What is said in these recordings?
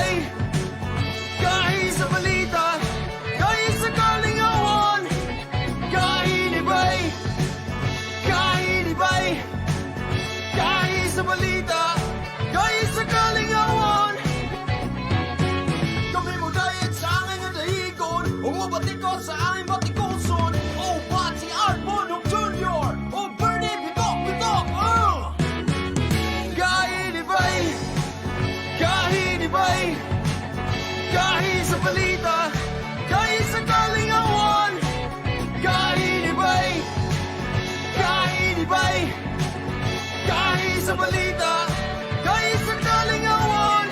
Kahinibay, gahi sa balita, gahi sa kalingawan. Kahinibay, kahinibay, gahi sa balita, gahi sa kalingawan. Kami mo dayat sa angay nga dahigon, umubatikot sa aming batikuson. O Pati Art Bonong Jr. O Bernie Bitok Bitok. Kahinibay, kahinibay, gahi sa balita, gahi sa kalingawan. Kahinibay, kahinibay, gahi sa balita, gahi sa kalingawan.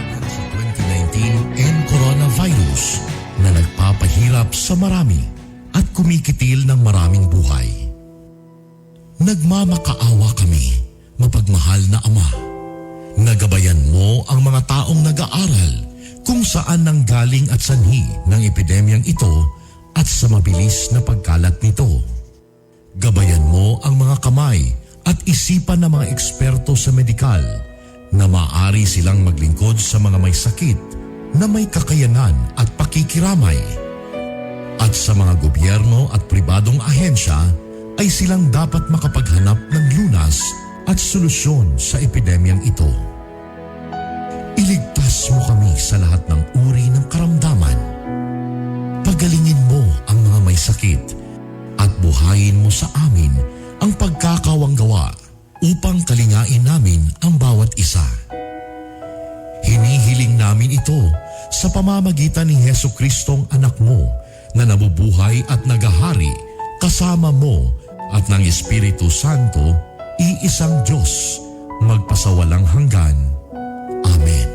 Laban sa 2019 and coronavirus na nagpapahirap sa marami at kumikitil ng maraming buhay. Nagmamakaawa kami, mapagmahal na Ama. Nagabayan mo ang mga taong nag-aaral kung saan nanggaling at sanhi ng epidemyang ito at sa mabilis na pagkalat nito. Gabayan mo ang mga kamay at isipan ng mga eksperto sa medikal na maaari silang maglingkod sa mga may sakit na may kakayanan at pakikiramay. At sa mga gobyerno at pribadong ahensya ay silang dapat makapaghanap ng lunas at solusyon sa epidemyang ito. Iligtas mo kami sa lahat ng uri ng karamdaman. Pagalingin mo ang mga may sakit at buhayin mo sa amin ang pagkakawanggawa upang kalingain namin ang bawat isa. Hinihiling namin ito sa pamamagitan ni Heso Kristong anak mo na nabubuhay at nagahari kasama mo at ng Espiritu Santo, iisang Diyos, magpasawalang hanggan. Amen.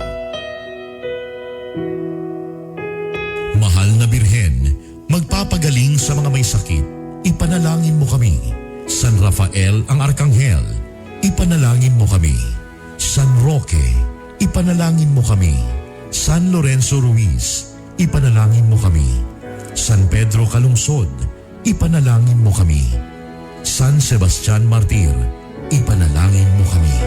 Mahal na Birhen, magpapagaling sa mga may sakit, ipanalangin mo kami. San Rafael ang Arkanghel, ipanalangin mo kami. San Roque, ipanalangin mo kami. San Lorenzo Ruiz, ipanalangin mo kami. San Pedro Calungsod, ipanalangin mo kami. San Sebastian Martir, ipanalangin mo kami.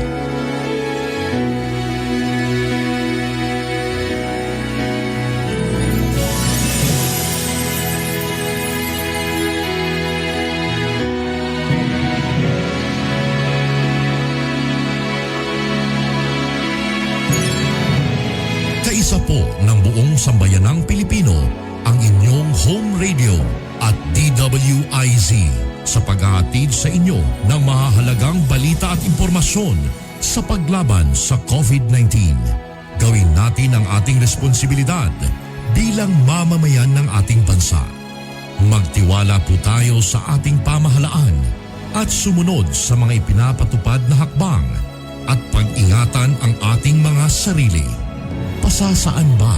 Kaisa po ng buong sambayanang Pilipino ang inyong home radio at DWIZ sa paghahatid sa inyo ng mahahalagang balita at impormasyon sa paglaban sa COVID-19. Gawin natin ang ating responsibilidad bilang mamamayan ng ating bansa. Magtiwala po tayo sa ating pamahalaan at sumunod sa mga ipinapatupad na hakbang at pag-ingatan ang ating mga sarili. Pasasaan ba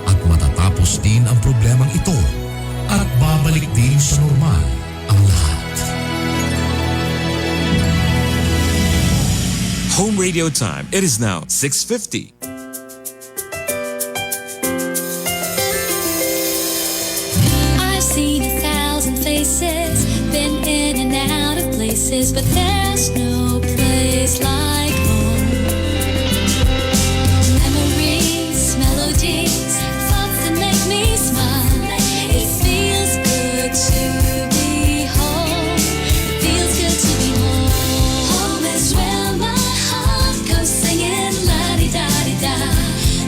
at matatapos din ang problemang ito at babalik din sa normal ang lahat. Home radio time. It is now 6:50. I've seen a thousand faces, been in and out of places, but there's no place like home. Memories, melodies, thoughts that make me smile. It feels good to be home. It feels good to be home. Home is where my heart goes singing la di da di da.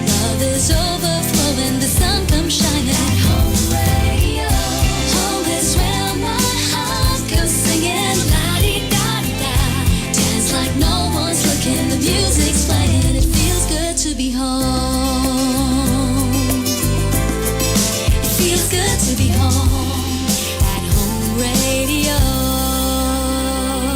Love is overflowing, the sun comes shining. Home radio. Home is where my heart goes singing la di da di da. Dance like no one's looking, the music's playing. It feels good to be home. It feels good to be home at Home Radio.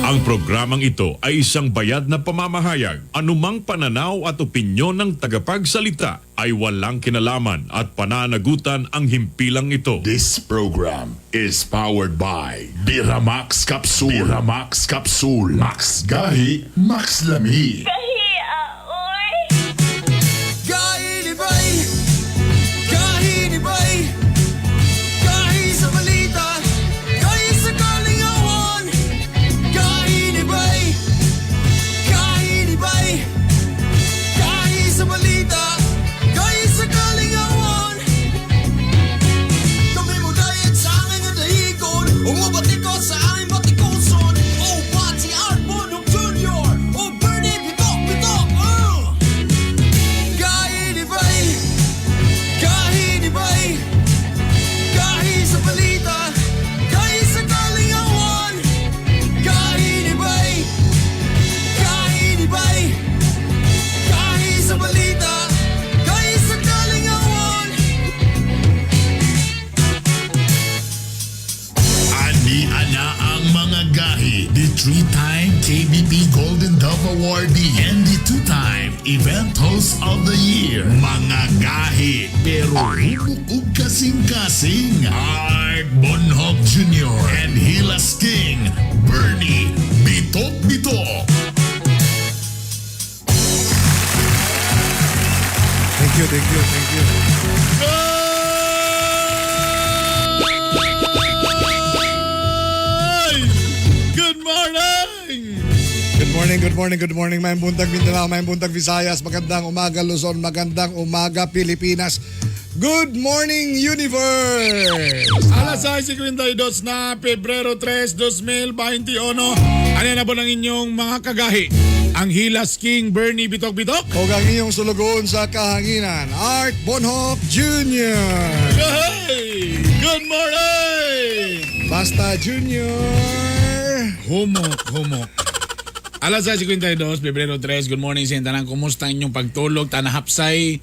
Ang programang ito ay isang bayad na pamamahayag. Anumang pananaw at opinyon ng tagapagsalita ay walang kinalaman at pananagutan ang himpilang ito. This program is powered by Biramax Capsule. Biramax Capsule. Max Gahi, Max Lami. Gahi ni Bay, gahi ni Bay, gahi sa balita, gahi sa kalingawan. Gahi ni Bay, gahi ni Bay, gahi sa balita, gahi sa kalingawan. Kami mo dayat sa angay nga dahigon, umubati ko sa aming batikuson. Oh, Pati Art Bonhoc Jr., oh, Bernie Bitok Bitok. Gahi ni Bay, gahi ni Bay, gahi sa balita, gahi sa kalingawan. Gahi ni Bay, gahi ni Bay, gahi sa balita, gahi sa kalingawan. Ani ana ang mga gahi, the three-time KBP Golden Dove Awardee and the two-time Event Host of the Year. Mga gahi, pero humok ug kasing-kasing. Art Bonhoc Jr. and Hilas King, Bernie Bitok Bitok. Thank you, thank you, thank you. Good morning! Good morning, good morning, good morning. Maayong buntag Mindanao, maayong buntag Visayas. Magandang umaga Luzon, magandang umaga Pilipinas. Good morning, Universe! Alas 6:52 na, Pebrero 3, 2021. Ano na po ng inyong mga kagahi? Ang Hilas King Bernie Bitok Bitok? O ang iyong sulugoon sa kahanginan, Art Bonhoc Jr. Hey! Good morning! Basta Jr. Humok, humok. Alas 6:52, Pebrero 3. Good morning sa tanan. Kumusta inyong pagtulog? Tanahapsay.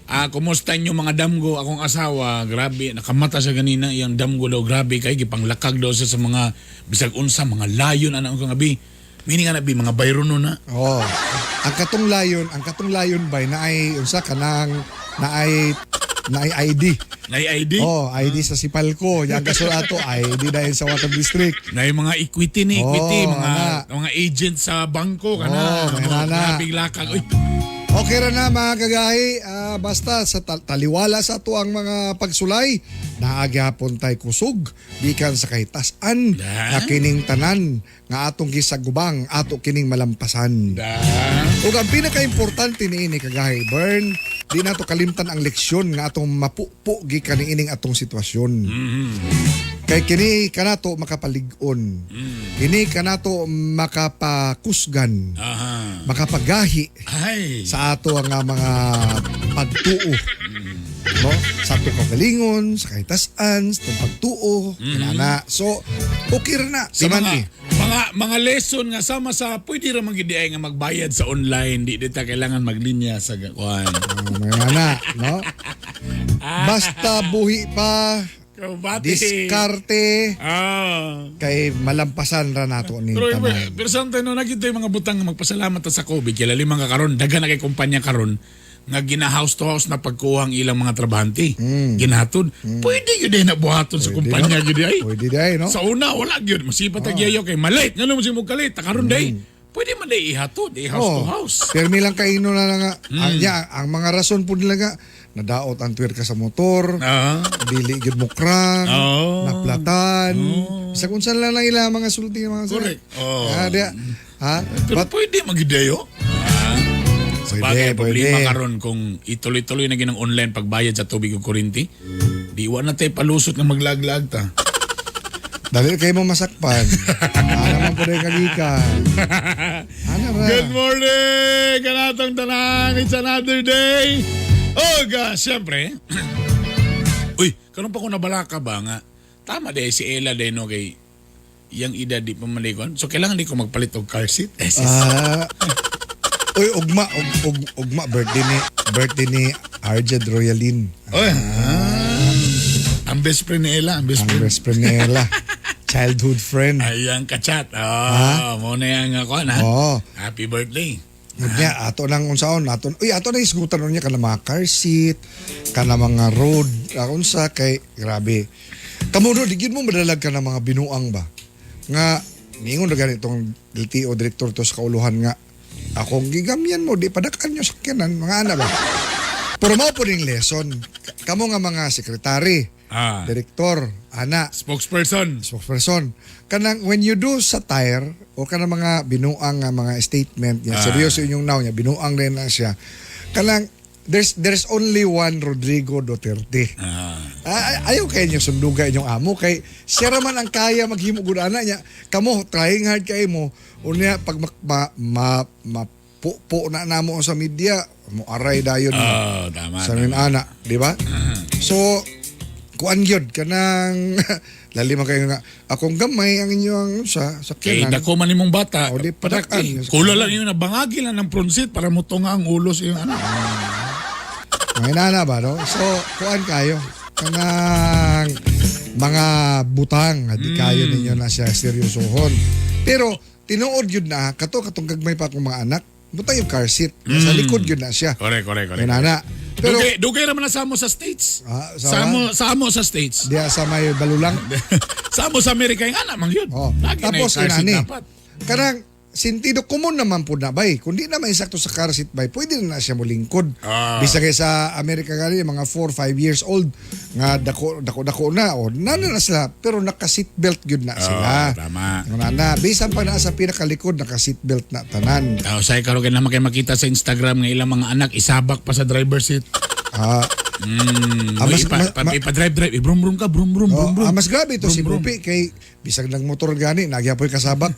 Ah, kumusta inyong mga damgo? Akong asawa, grabe, nakamata siya ganina iyang damgo daw, grabe kay gipanglakag daw siya sa mga bisag unsa, mga layon ana ang abi. Meaning ana bi mga bayrono na. Oh. Ang katong layon bay na ay unsa kanang na ay ID. Nay ID. Oh, ID sa Sipalco. Yang kasul ato ID dahil sa Water District. Na yung mga equity ni equity, Oh, mga ana. mga agent sa bangko kana. Oh, mga nana. Grabe lakag. Uy, Okay ra na mga kagahi, ah, basta sa taliwala sa ato ang mga pagsulay, naa gyapon tay kusog gikan sa kahitasan Da. na kining tanan nga atong gisagubang ato kining malampasan. Da. Ug ang pinakaimportante niini, kagahi Bern, di nato kalimtan ang leksyon nga atong mapupo gikan niining atong sitwasyon. Kay kini kanato makapalig-on. Kini kanato makapakusgan, makapagahi Ay. sa ato ang mga pagtuo. No? Sa ato kagalingon, sa kahitasan, sa atong pagtuo, kinana. So, okay ra na. Sa Di man mga, eh. mga lesson nga sama sa pwede ra man gid ay nga magbayad sa online, di ta kailangan maglinya sa kuan. Ah, mga nana, no? Basta buhi pa, Kabati. diskarte, kay malampasan ra nato ni Pero, tanan. pero sometimes no, nakita yung mga butang nga magpasalamat ta sa COVID. Kaya limang ka karon, daghan na kay kumpanya karon nga gina house to house na pagkuha ang ilang mga trabahante. Ginahatod. Pwede gyud na buhaton sa Mm. Pwede, kumpanya no? gyud ay. Pwede day, no? Sa una wala gyud, masipat ang yayo kay malit. Ngano mo si mo kalit, ta karon day. Pwede man day ihatod, eh, house to Oo. house. Permi lang kaino na lang nga. Ang, ya, ang mga rason po nila nga, nadaot ang tuwer ka sa motor, dili gyud mo crank, naplatan. Bisag unsa lang lang ila mga sulti mga sir. Correct. Oo. Ah, di, ha? Pero But, pwede magideyo. Ah. Sa Pwede, bagay, problema pwede. karon kung ituloy-tuloy na ginang online pagbayad sa tubig ug kuryente, di wa na tayo palusot nga maglaglag ta. Dali kayo mo masakpan. Ana man po kagikan. Ana ra. Good morning! Kanatong tanan! It's another day! Oh, ga, siyempre. Uy, karon pa ko nabalaka ba nga? Tama day si Ella day no kay yang edad di pa malikon. So kailangan di ko magpalit og car seat. Eh, sis. Ah. Uy, ugma, ugma birthday ni Arjad Royalin. Uy, ah. Ang best friend ni Ella, ang best Ang friend. best friend ni Ella. Childhood friend. Ayan ka-chat. Oh, mo na yung ako na. Oo. Happy birthday. Niya, ato nang unsaon, ato, uy, ato na isgutan nun niya kana mga car seat, kana mga road, unsa kay grabe. Kamo do di gyud mo madalag ka ng mga binuang ba? Nga niingon ra ganitong LTO director to sa kauluhan nga akong gigamyan mo di padakan nyo sakyanan mga ana ba. Pero mao po ning lesson. Kamo nga mga sekretary, direktor, ana, Spokesperson. Spokesperson. Kanang when you do satire o kanang mga binuang nga mga statement niya, seryoso inyong now niya, binuang rin na siya. Kanang there's only one Rodrigo Duterte. Ayaw kayo niyo sunduga inyong amo kay siya ra man ang kaya maghimo gud ana niya. Kamo trying hard kay mo unya pag ma, ma, ma, na namo sa media mo aray dayon mo. Oh, tama. Sa amin ana, di ba? So, kuan gyud kanang lalim man kayo nga akong gamay ang inyong sa Kay sakyanan. dako man imong bata. O, di padak padakan. eh. Kulo lang yun, nabangagi lang ng front seat para mutunga ang ulo sa iyong anak. Mga inana ba no? So, kuan kayo kanang mga butang di kayo ninyo na siya seryosohon. Pero tinuod gyud na kato katong gagmay pa akong mga anak, butang yung car seat. Sa likod gyud na siya. Correct, correct, correct. Inana. Pero dugay, dugay raman na sa mo sa States. Ah, sa Sa mo sa States. diya sa may balulang. Sa mo sa Amerika yung anak man yun. Oh. Lagi na Tapos yung car seat inani. dapat. Kanang sentido common naman po na bay. Kung di naman insakto sa car seat bay, pwede na, na siya molingkod. Bisag kay sa Amerika gani mga 4 5 years old nga dako dako dako na o nana na sila pero naka seatbelt gyud na sila. Tama. Yung nana, bisan pa na sa pinakalikod naka seatbelt na tanan. Oh, say karon kay naman kay makita sa Instagram nga ilang mga anak isabak pa sa driver seat. Ah, Uy, ipa drive drive, i-brum brum ka, brum brum brum Oh, brum. mas grabe ito si Brum, brum. Bupi kay bisag nag motor gani nagyapoy kasabak.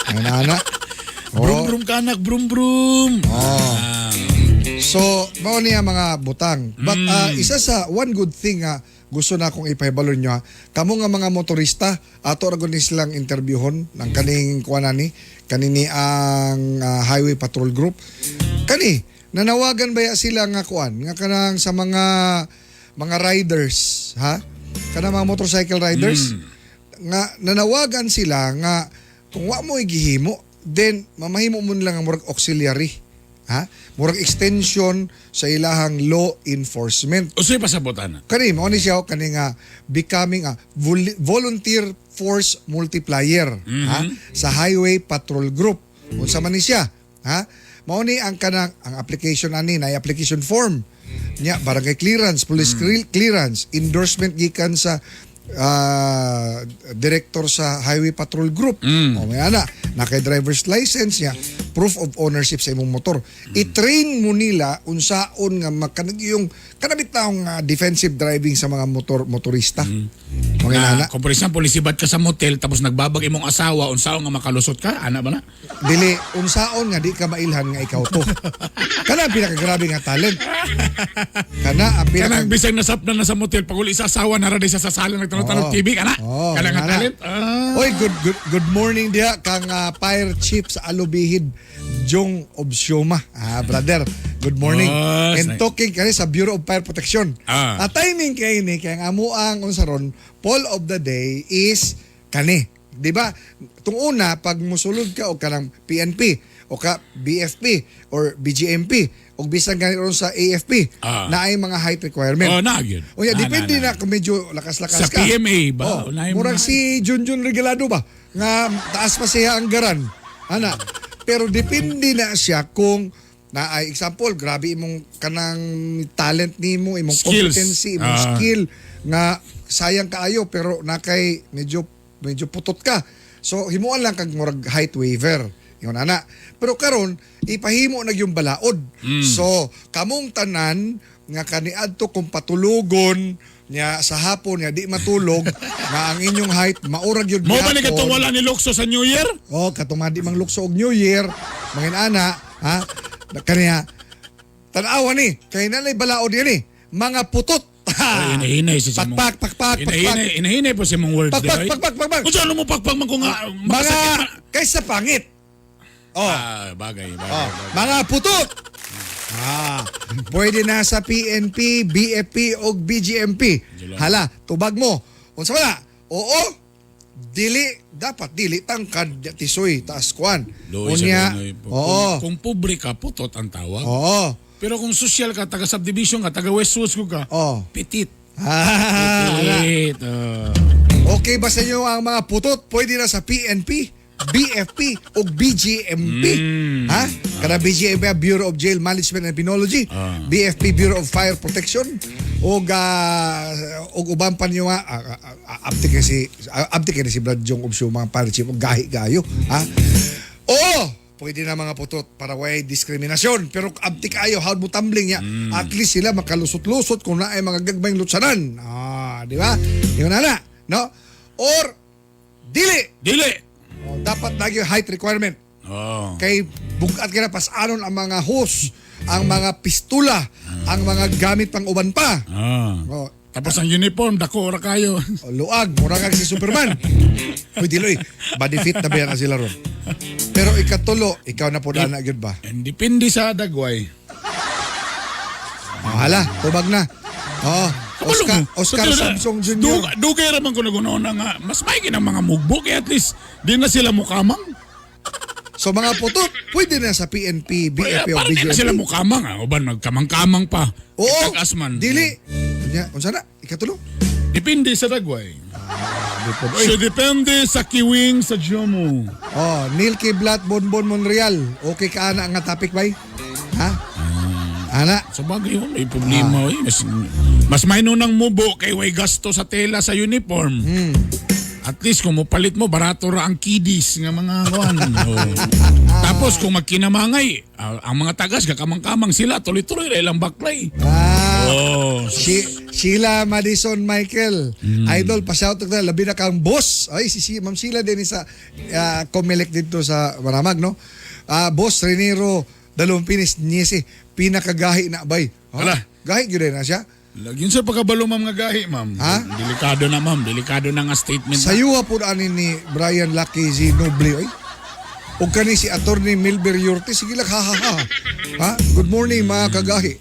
Ay, nana. Oh. Brum brum ka anak, brum brum. Oh. So, mao niya mga butang. But isa sa one good thing nga gusto na akong ipahibalo nyo ha. Kamo nga mga motorista, ato ra gud ni silang interviewhon ng kaning kuan ani, kanini ang Highway Patrol Group. Kani nanawagan ba ya sila nga kuan nga kanang sa mga riders ha? Kanang mga motorcycle riders nga nanawagan sila nga kung wa mo igihimo then mamahimo mo lang ang murag auxiliary ha, murag extension sa ilahang law enforcement. Usoy pasabot ana. Kani mao ni siya oh, kani nga becoming a volunteer force multiplier ha sa Highway Patrol Group. Unsa man ni siya ha, mao ni ang kanang ang application ani na application form niya, barangay clearance, police clearance, endorsement gikan sa director sa Highway Patrol Group. O may ana, nakay driver's license niya, proof of ownership sa imong motor. I-train mo nila unsaon nga makanag yung kanabit taong defensive driving sa mga motorista. Mga Na, inana. kung for example, isibat ka sa motel tapos nagbabag imong asawa, unsaon nga makalusot ka, ana ba na? Dili unsaon nga di ka mailhan nga ikaw to. Kana ang pinakagrabe nga talent. Kana ang pinaka Kanang bisag nasapna na sa motel pag uli sa asawa nara di sa sasala nagtanaw-tanaw Oo. TV kana. Oo, Kana nga ana. talent. Ah. Oy, good good good morning diha kang Fire Chief sa Alubihid, Jong Obsioma. Ah, brother. Good morning. Oh, And nice. talking kani sa Bureau of Fire Protection. Timing kay ni kay ang amuang unsa ron, poll of the day is kani. Di ba? Tung una pag musulod ka og kanang PNP o ka BFP or BGMP o bisan gani ron sa AFP na ay mga height requirement. Oh, na gyud. O yeah, Na, depende na, na, kung medyo lakas-lakas Sa ka. PMA ba? Oh, Unahin mo murag na. si Junjun Regalado ba? Nga taas pa siya ang garan. Ana. Pero depende na siya kung na ay example, grabe imong kanang talent nimo, imong Skills. competency, imong skill nga sayang kaayo pero nakay medyo medyo putot ka. So himuan lang kag murag height waiver. Yun ana. Pero karon ipahimo na yung balaod. So kamong tanan nga kaniadto kung patulugon niya sa hapon nga di matulog nga ang inyong height maurag yun Mo ba ni gihapon. katong wala ni Lokso sa New Year? Oh, katong mga di mang lukso og New Year, mga ana, ha? Kaniya tan-awa ni, kay nanay balaod yan eh. Mga putot. Ay, hinahinay siya sa mong- Pakpak, pakpak, pakpak. Hinahinay, hinahinay po sa mong words. Pakpak, di ba? pakpak, pakpak. Kung saan mo pakpak man kung nga, Mga makasakit man. kaysa pangit. Oh, Ah, bagay, bagay. oh, bagay. mga putot. Pwede na sa PNP, BFP o BGMP. Hala, tubag mo. Unsa wala? Oo. Dili dapat dili tangkad tisoy taas kwan. Doy sa Unya, Pinoy po. oo. Kung pobre ka, putot ang tawag. Oo. Pero kung social ka, taga subdivision ka, taga Westwoods ko ka, Oo. petit. Ah, Petit. Ah. Okay ba sa inyo ang mga putot? Pwede na sa PNP, BFP o BGMP. Ha? Kada BGMP, Bureau of Jail Management and Penology, BFP, Bureau of Fire Protection, o og uban pa niyo nga abti kay si abti kay si Brad Jong Obsyo mga fire chief og gahi gayo, ha? Oo, pwede na mga putot para way diskriminasyon pero abti kayo how mo tumbling niya at least sila makalusot-lusot kung naay mga gagmayng lutsanan, ah, di ba? Yun na na, no? Or dili. Dili. O, dapat lagi yung height requirement Oh. kay bugat ka na pasanon ang mga hose, ang mga pistula, ang mga gamit pang uban pa. O, Tapos ang uniform, dako ora kayo. o, luag, mura kag si Superman. Uy, dili, oy, body fit na ba yan ang sila ron? Pero ikatulo, ikaw na po na gyud ba? And depende sa dagway. Oh, hala, tubag na. Oh, Oscar, Kabalo mo. Oscar Sa- Samsung Jr. Dugay ra man ko nagunoon nga mas maigi ng mga mugbo kaya at least di na sila mukamang. So mga putot, pwede na sa PNP, Kaya BFP o parang di na sila BGMP. mukamang ah. Uban magkamang-kamang pa. Oo, Itagas man. dili. Unya, unsa na? Ikatulo. Depende sa dagway. So depende sa kiwing sa Jomo. Oh, Neil Kiblat, Bonbon Monreal. Okay ka ana nga topic bay? Ha? Ana. Sa bagay, wala may problema. Eh. Mas may nunang mubo kay way gasto sa tela sa uniform. At least kung mupalit mo, barato ra ang kiddies nga mga kuan. Oh. Tapos kung magkinamangay, ang mga tagas, kakamang-kamang sila, tuloy-tuloy ra ilang baklay. Oh. Sheila Madison Michael. Idol, pa-shout out na. Labi na kang boss. Ay, si Ma'am Sheila din sa Comelec dito sa Maramag, no? Boss Renero Dalumpinis Niese, pinakagahi na bay. Oh, Ala. Gahi gyud na siya. Lagyan sa pagkabalo ma'am nga gahi, ma'am. Ha? Delikado na ma'am, delikado na nga statement. Sayuha po ani ni Brian Lucky Z. Noble, oy. O kani si Attorney Milber Yurte, sige lang, ha ha ha. Ha? Good morning mga kagahi.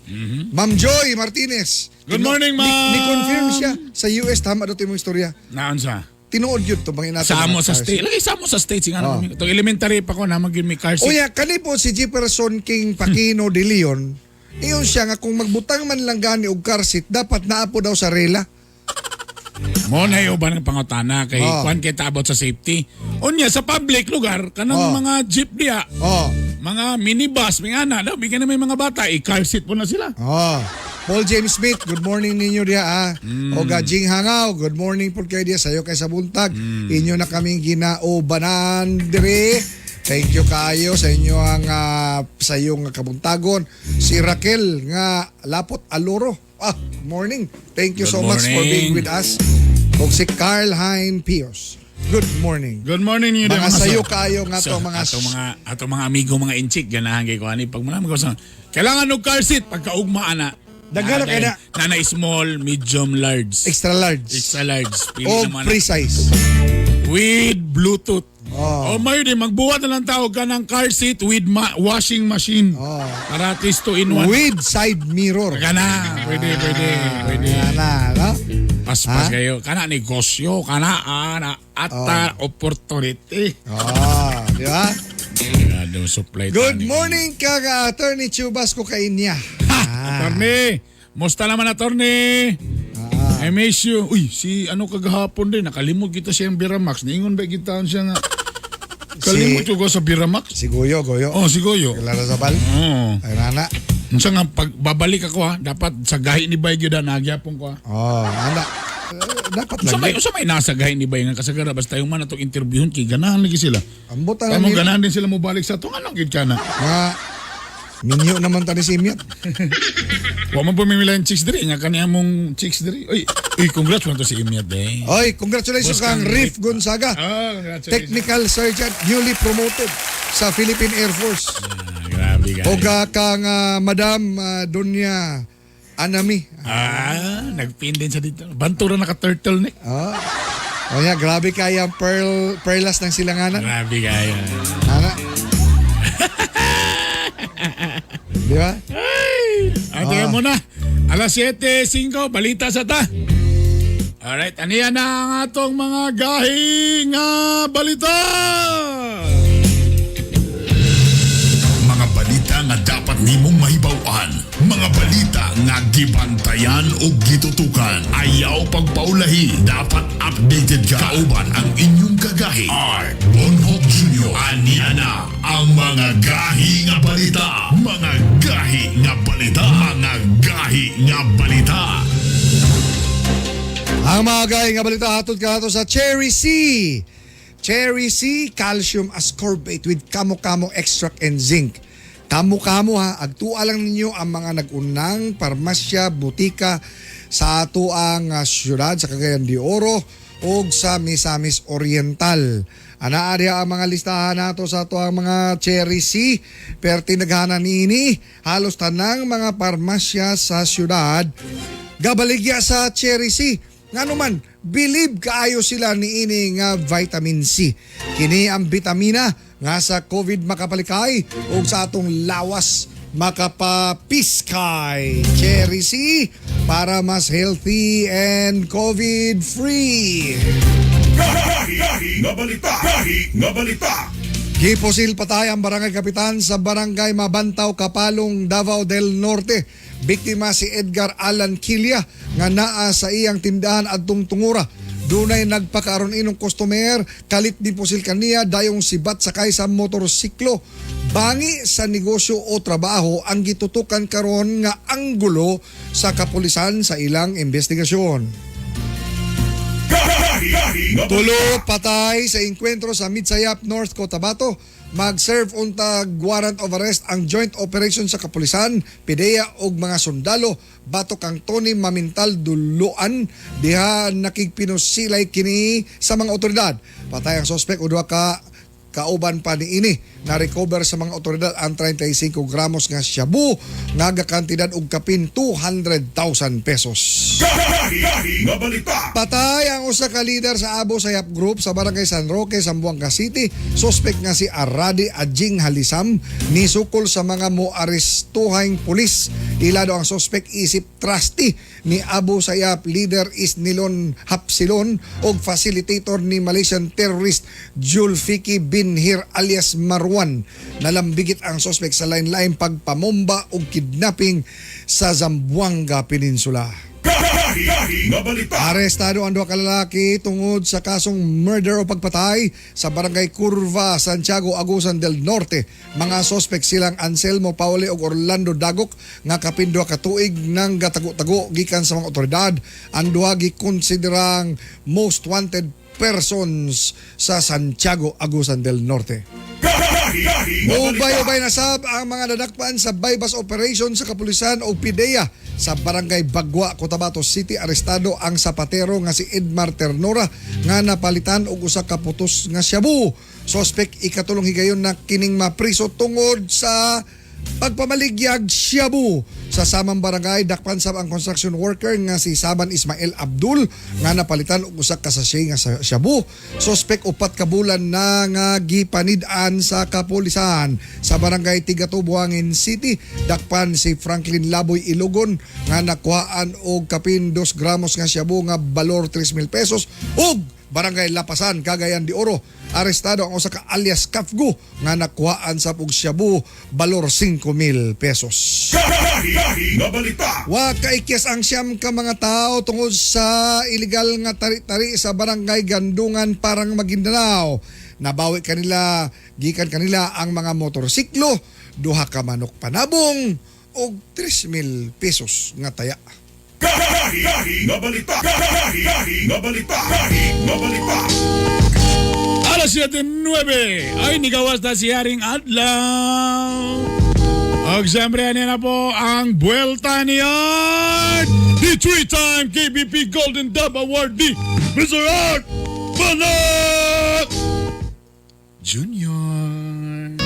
Ma'am Joy Martinez. Good morning, ma'am. Ni-confirm siya sa US, tama daw ito yung istorya. Naon sa? Tinuod yun ito, mga inato. Sa amo sa state. Lagi sa amo sa state. Nga Oh. oh. Itong elementary pa ko na mag may car seat. Uya, kani po si Jefferson King Paquino de Leon, iyon siya nga kung magbutang man lang gani og car seat, dapat naa po daw sa rela. Mo na yung uban ng pangutana kay Oh. kwan kay taabot sa safety. Unya sa public lugar kanang Oh. mga jeep diya, Oh. mga minibus, mga ana, daw bigyan na may mga bata, i-car seat po na sila. Oh. Paul James Smith, good morning ninyo diha ah. O Jing Hangaw, good morning po kayo diha sayo kay sa buntag. Inyo na kaming ginaubanan dire. Thank you kayo sa inyo ang sa iyong kabuntagon. Si Raquel nga Lapot Aloro. Morning. Thank you Good so much for being morning. with us. O si Carl Hein Pios. Good morning. Good morning ninyo Mga sayo kayo nga to mga ato mga amigo mga inchik ganahan kay ko ani pag muna ko sa kailangan og car seat pagkaugma ana. Daghan na kay na. Nana small, medium, large. extra large. Extra large. Pili O naman. free size. With Bluetooth. Oh. O mayo din, magbuhat na lang tawag ka ng car seat with washing machine. Oh. Para at least 2 in 1. With side mirror. Kana, pwede, pwede, pwede. Ana, no? Paspas Ha? kayo. Kana negosyo, kana ana ata opportunity. Di ba? Grabe, supply Good tani. morning kag Attorney Chubasco Kainya. Ha! Attorney! Musta naman, attorney? I miss you. Uy, si ano kagahapon din, nakalimot kita siyang Biramax. Niingon ba kita siya nga? Kalimot ko sa Biramax. Si Goyo, Goyo. Oh, si Goyo. Kilala sa bal. Oh. Ay, nana. Unsa nga pag babalik ako ha, dapat sa gahi ni Bay gyud nagyapon ko ha. Oh, ana. Eh, dapat Unsa may lagi. unsa may nasa gahi ni Bay nga kasagara basta yung man atong interviewon kay ganahan lagi sila. Ambot Kaya ang mo ganahan din sila mobalik sa atong anong gid kana. Mga minyo naman tani si Imiat. Wa man pumimila yung chicks diri nya kani among chicks diri. Oy, uy congrats man to si Imiat eh. Oy, congratulations Boss kang kang Riff Gonzaga. Ah, congratulations. Technical Sergeant, newly promoted sa Philippine Air Force. Ah, grabe guys. O kang Madam Donya Anami. Ah, nagpin din sa dito. Bantura naka turtleneck. Ah. O ya, grabe kaya ang pearl, perlas ng silanganan. Grabe kaya. Ana. Di ba? Ay! Ah, teka muna. Alas 7:05, balita sa ta. Alright, aniya na ang atong mga gahi nga balita. Mga balita nga dapat nimong mahibaw-an. Mga balita nga gibantayan o gitutukan. Ayaw pagpaulahi. Dapat updated ka. Kauban ang inyong kagahi. R. Bonhoc Jr. Aniya na ang mga gahi nga balita. Mga gahi nga balita. Mga gahi nga balita. Ang mga gay nga balita hatod ka sa Cherry C. Cherry C calcium ascorbate with kamo-kamo extract and zinc. Kamo-kamo ha, agtua lang ninyo ang mga nag-unang parmasya, butika sa ato ang syudad sa Cagayan de Oro ug sa Misamis Oriental. Anaa diha ang mga listahan nato sa ato ang mga Cherry C. Perti naghanan niini halos tanang mga parmasya sa syudad gabaligya sa Cherry C. Ngano man, believe kaayo sila niini nga vitamin C. Kini ang bitamina nga sa COVID makapalikay ug sa atong lawas makapapiskay. Cherry C para mas healthy and COVID free. Gahi nga balita. Gahi nga balita. Gipusil patay ang barangay kapitan sa barangay Mabantaw, Kapalong, Davao del Norte. Biktima si Edgar Alan Kilia nga naa sa iyang tindahan adtong tungura. Dunay nagpakaaron inong customer, kalit ni pusil kaniya dayong sibat sakay sa motorsiklo. Bangi sa negosyo o trabaho ang gitutukan karon nga anggulo sa kapulisan sa ilang investigasyon. Gahi nga Tulo patay sa engkwentro sa Midsayap, North Cotabato. Mag-serve untag warrant of arrest ang joint operation sa kapulisan, PDEA ug mga sundalo batok ang Tony Mamintal Duluan diha nakigpinusilay kini sa mga otoridad. Patay ang sospek o duha ka kauban pa niini. Na-recover sa mga otoridad ang 35 gramos nga shabu nga gakantidad og kapin 200,000 pesos. Gahi nga balita. Patay ang usa ka leader sa Abo Sayap Group sa Barangay San Roque, Zamboanga City. Suspek nga si Aradi Ajing Halisam nisukol sa mga moarestuhang pulis. Ilado ang suspek isip trustee ni Abu Sayyaf leader is Nilon Hapsilon og facilitator ni Malaysian terrorist Julfiki Binhir alias Marwan. Nalambigit ang suspek sa lain-lain pagpamomba og kidnapping sa Zamboanga Peninsula. Gahi nga balita. Arestado ang duha ka lalaki tungod sa kasong murder o pagpatay sa Barangay Curva, Santiago, Agusan del Norte. Mga sospek silang Anselmo Pauli ug Orlando Dagok nga kapin duha ka tuig nang gatago-tago gikan sa mga otoridad. Ang duha gikonsiderang most wanted persons sa Santiago, Agusan del Norte. Gahi nga balita. Ubay-ubay na sab ang mga nadakpan sa bypass operation sa kapulisan o PIDEA sa Barangay Bagwa, Cotabato City. Arestado ang sapatero nga si Edmar Ternora nga napalitan og usa ka putos nga shabu. Sospek ikatulong higayon na kining mapriso tungod sa pagpamaligyag shabu. Sa samang barangay, dakpan sab ang construction worker nga si Saban Ismael Abdul nga napalitan og usa ka sachet nga shabu. Sospek 4 ka bulan na nga gipanid-an sa kapulisan. Sa barangay Tigato, Buhangin City, dakpan si Franklin Laboy Ilogon nga nakuhaan og kapin 2 gramos nga shabu nga balor 3,000 pesos ug Barangay Lapasan, Cagayan de Oro. Arestado ang usa ka alias Kafgo nga nakuhaan sa og shabu balor 5,000 pesos. Gahi nga balita. Wa kaikyas ang 9 ka mga tao tungod sa illegal nga tari-tari sa Barangay Gandungan, Parang Maguindanao. Nabawi kanila, gikan kanila ang mga motorsiklo, duha ka manok panabong og 3,000 pesos nga taya. Gahi nga balita. Gahi nga balita. Gahi nga balita. Alas 7:09. Ay, nigawas na si Haring Adlaw. Og siyempre, ano na po ang Buelta ni Art! The three-time KBP Golden Dove Awardee, Mr. Art Banak Junior.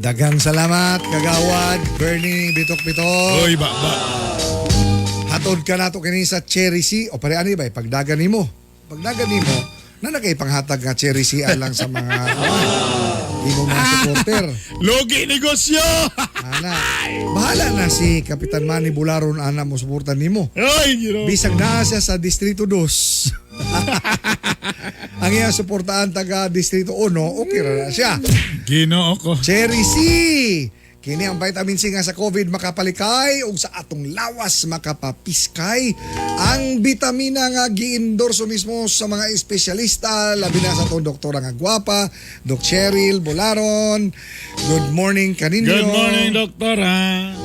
Daghang salamat, Kagawad, Bernie, Bitok Bitok. Oy, ba, ba. Hatod ka nato kini sa Cherry C o pare ani ba pagdagan nimo. Pagdagan nimo na nakay panghatag nga Cherry C alang sa mga imong mga supporter. Logi negosyo! Ana, bahala na si Kapitan Manny Bularon ana mo suporta nimo. Ay, Ginoo. Bisag naa siya sa Distrito 2. Ang iyang suportaan taga Distrito 1, okay ra na siya. Ginoo ko. Cherry C. Kini ang vitamin C nga sa COVID makapalikay ug sa atong lawas makapapiskay. Ang bitamina nga giendorso mismo sa mga espesyalista, labi na sa atong doktora nga gwapa, Doc Cheryl Bolaron. Good morning kaninyo. Good morning, doktora.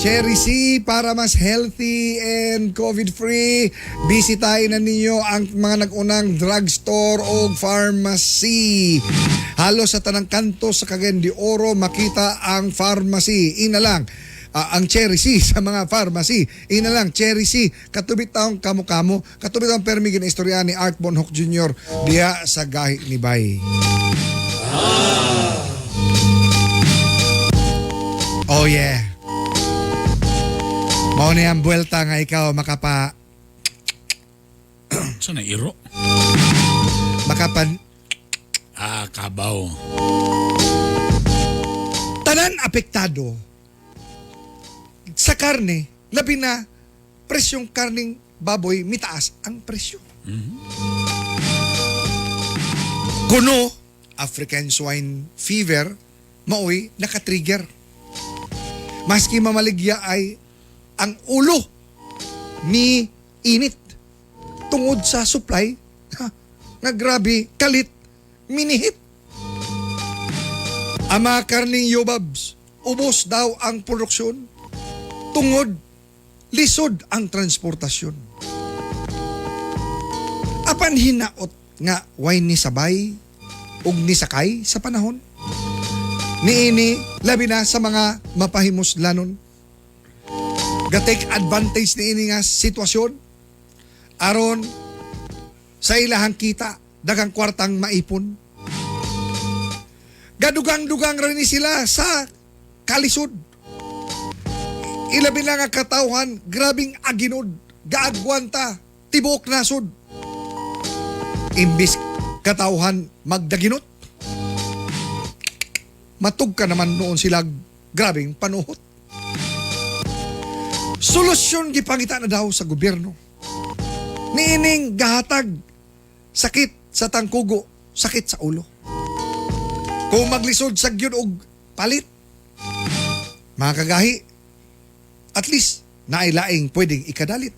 Cherry C, para mas healthy and COVID-free, bisitahin na ninyo ang mga nag-unang drugstore o pharmacy. Halos sa tanang kanto sa Cagayan de Oro makita ang pharmacy. Ina lang, ang Cherry C sa mga pharmacy. Ina lang, Cherry C. Katubit taong kamo-kamo. Katubit taong permigin istorya ni Art Bonhoc Jr. diha sa gahi ni Bay. Oh yeah. Mao ni ang buwelta nga ikaw makapa Saan na iro? makapan Ah, kabaw. Tanan apektado sa karne, labi na presyong karning baboy mitaas ang presyo. Kuno African swine fever maoy nakatrigger. Maski mamaligya ay ang ulo ni init tungod sa supply, ha, nga grabe kalit minihit. Ang mga karning yobabs, ubos daw ang produksyon tungod lisod ang transportasyon. Apan hinaot nga way ni sabay ug ni sakay sa panahon. Niini labi na sa mga mapahimuslanon. Ga-take advantage niini nga sitwasyon aron sa ilahang kita daghang kwartang maipon. Gadugang-dugang rin ni sila sa kalisod. Ilabi na nga katawhan, grabing aginod, gaagwanta, tibuok nasod. Imbis katawhan magdaginot, matug ka naman noon sila grabing panuhot. Solusyon gipangita na daw sa gobyerno. Niining gahatag sakit sa tangkugo, sakit sa ulo. Kung maglisod sa gyud og palit, mga kagahi, at least nailaing pwedeng ikadalit.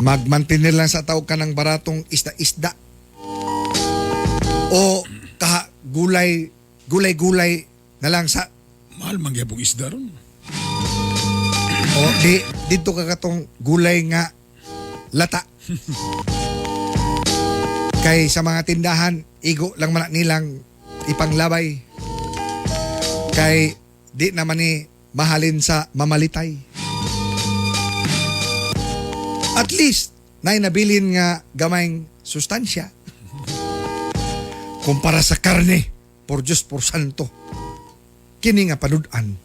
Magmantinir lang sa tao ka ng baratong isda-isda o kaha gulay, gulay-gulay na lang sa Mahal man gyapong isda ron. O di dito ka katong gulay nga lata. Kay sa mga tindahan, igo lang man nilang ipanglabay. Kay di naman ni mahalin sa mamalitay. At least, nay nabilin nga gamayng sustansya. Kumpara sa karne, por Diyos por santo, kini nga panudan.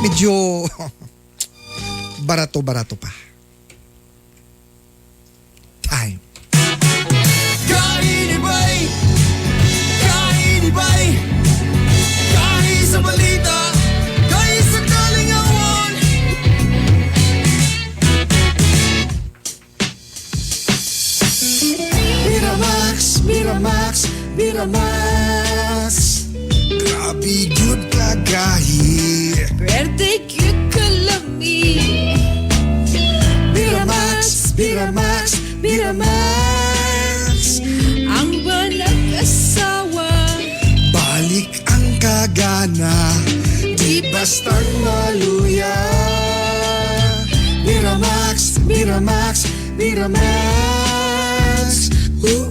Medyo barato-barato pa. Time. Kainibay! Kainibay! Kahi sa balita! Kahi sa kalingawan! Miramax, Miramax, Miramax. Grabe gyud kagahi. Pwerte cute kalami. Miramax, Miramax, Miramax. Ang Gana Di bastang maluya. Miramax, Miramax, Miramax. Ooh,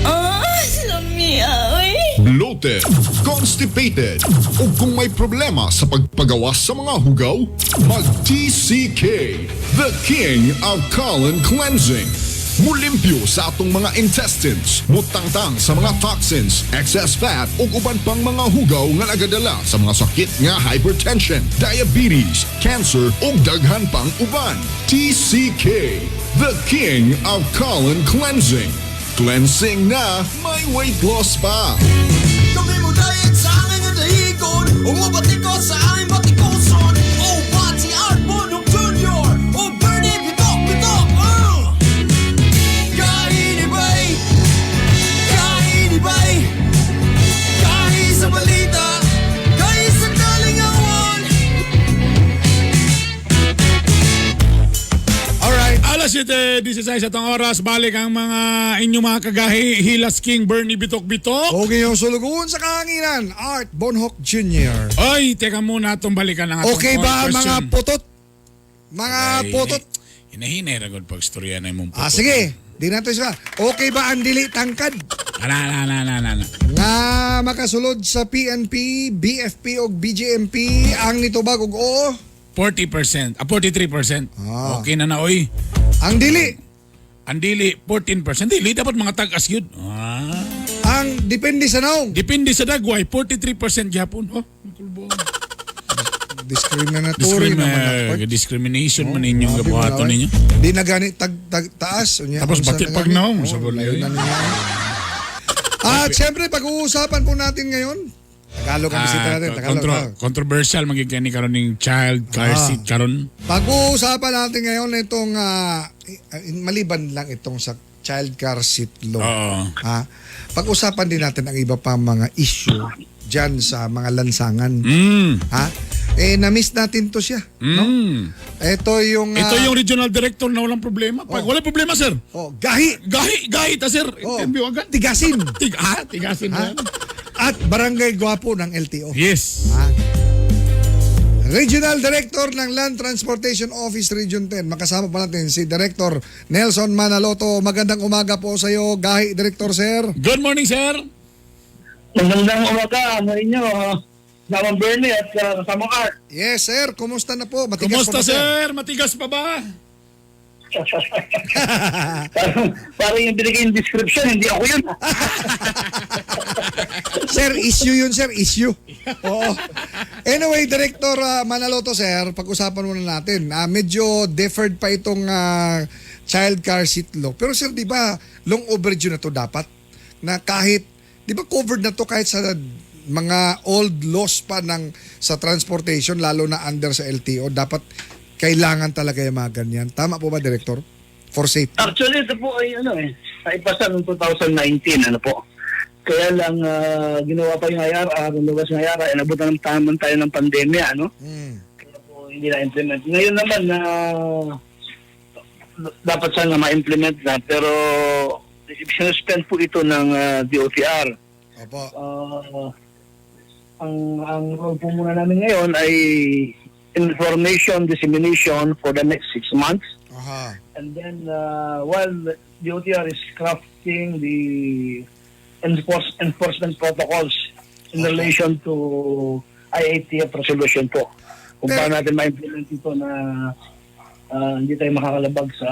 Oh, lamia, oy. Bloated, constipated, o kung may problema sa pagpagawas sa mga hugaw, mag-TCK, the king of colon cleansing. Mulimpyo sa atong mga intestines, mutangtang sa mga toxins, excess fat ug uban pang mga hugaw nga nagadala sa mga sakit nga hypertension, diabetes, cancer ug daghan pang uban. TCK, the king of colon cleansing. Cleansing na, may weight loss pa. Kami mo diet sa aking nga dahigon. Umabati ko sa aming batikuson. Oh, Pati Art Bonok Jr. Oh, Bernie Bitok Bitok. Kainibay, kainibay, kahi sa balita, kahi sa kalingawan. Alright. Alas 7:16 atong oras, balik ang mga inyong mga kagahi, Hilas King Bernie Bitok Bitok. Okay yung sulugoon sa kahanginan, Art Bonhoc Jr. Oy, teka muna atong balikan ang atong Okay ba question. mga potot? Mga Ay, potot. Hinahinay ra gud pagstorya na imong potot. Ah, sige. Di nato siya. Okay ba ang dili tangkad? Ana, ana, ana, ana, ana. Nga makasulod sa PNP, BFP o BJMP ang nitubag og oo. 40%, 43%. Ah. Okay na na oy. Ang dili, Ang dili 14%. Dili dapat mga tag-as yun. Ah. ang depende sa naong. Depende sa dagway, 43% gyapon. Oh, ang kulbo. Discriminatory naman ako. Discrimination man inyong Grabe gabuhaton man, ninyo. Di na gani tag, tag taas. Unya, Tapos unsa bati na pag gani? naong, Oo, sa bulay. layo na ninyo. At syempre, pag-uusapan po natin ngayon, Tagalog ang bisita natin. Tagalog. Tagalog. Controversial magiging kani karon ning child car seat karon. Pag-uusapan natin ngayon itong, maliban lang itong sa child car seat law. Oo. Ha? Pag-usapan din natin ang iba pang mga issue dyan sa mga lansangan. Ha? Eh, na-miss natin to siya. No? Ito yung... Ito yung regional director na walang problema. Pag walang problema, sir. Oh, gahi. Gahi, gahi ta, sir. Oh, Interview agad. Tigasin. Tigasin Ha? na yan. At Barangay Gwapo ng LTO. Yes. Ha? Regional Director ng Land Transportation Office Region 10. Makasama pa natin si Director Nelson Manaloto. Magandang umaga po sa iyo, Gahi Director Sir. Good morning, sir. Magandang umaga sa inyo. Kasamang Bernie at kasamang Art. Yes, sir. Kumusta na po? Matigas Kumusta, pa ba, sir? Matigas pa ba? Parang yung binigay yung description, hindi ako yun. Sir, issue yun, sir. Issue. Oo. Anyway, Director Manaloto, sir, pag-usapan muna natin. Medyo deferred pa itong child car seat law. Pero sir, di ba long overdue na to dapat? Na kahit, di ba covered na to kahit sa mga old laws pa ng sa transportation, lalo na under sa LTO, dapat kailangan talaga yung mga ganyan. Tama po ba, Director? For safety. Actually, ito po ay ano eh, naipasa noong 2019, ano po. Kaya lang ginawa pa yung IRR, lumabas yung IRR, inabutan ng taman tayo ng pandemya, ano? Kaya po hindi na-implement. Ngayon naman na dapat sana ma-implement na, pero sinuspend po ito ng DOTR. Opo. Ang role po muna namin ngayon ay information dissemination for the next 6 months. Aha. And then while the DOTR is crafting the enforcement protocols in relation to IATF resolution po. Kung paano natin ma-implement ito na hindi tayo makakalabag sa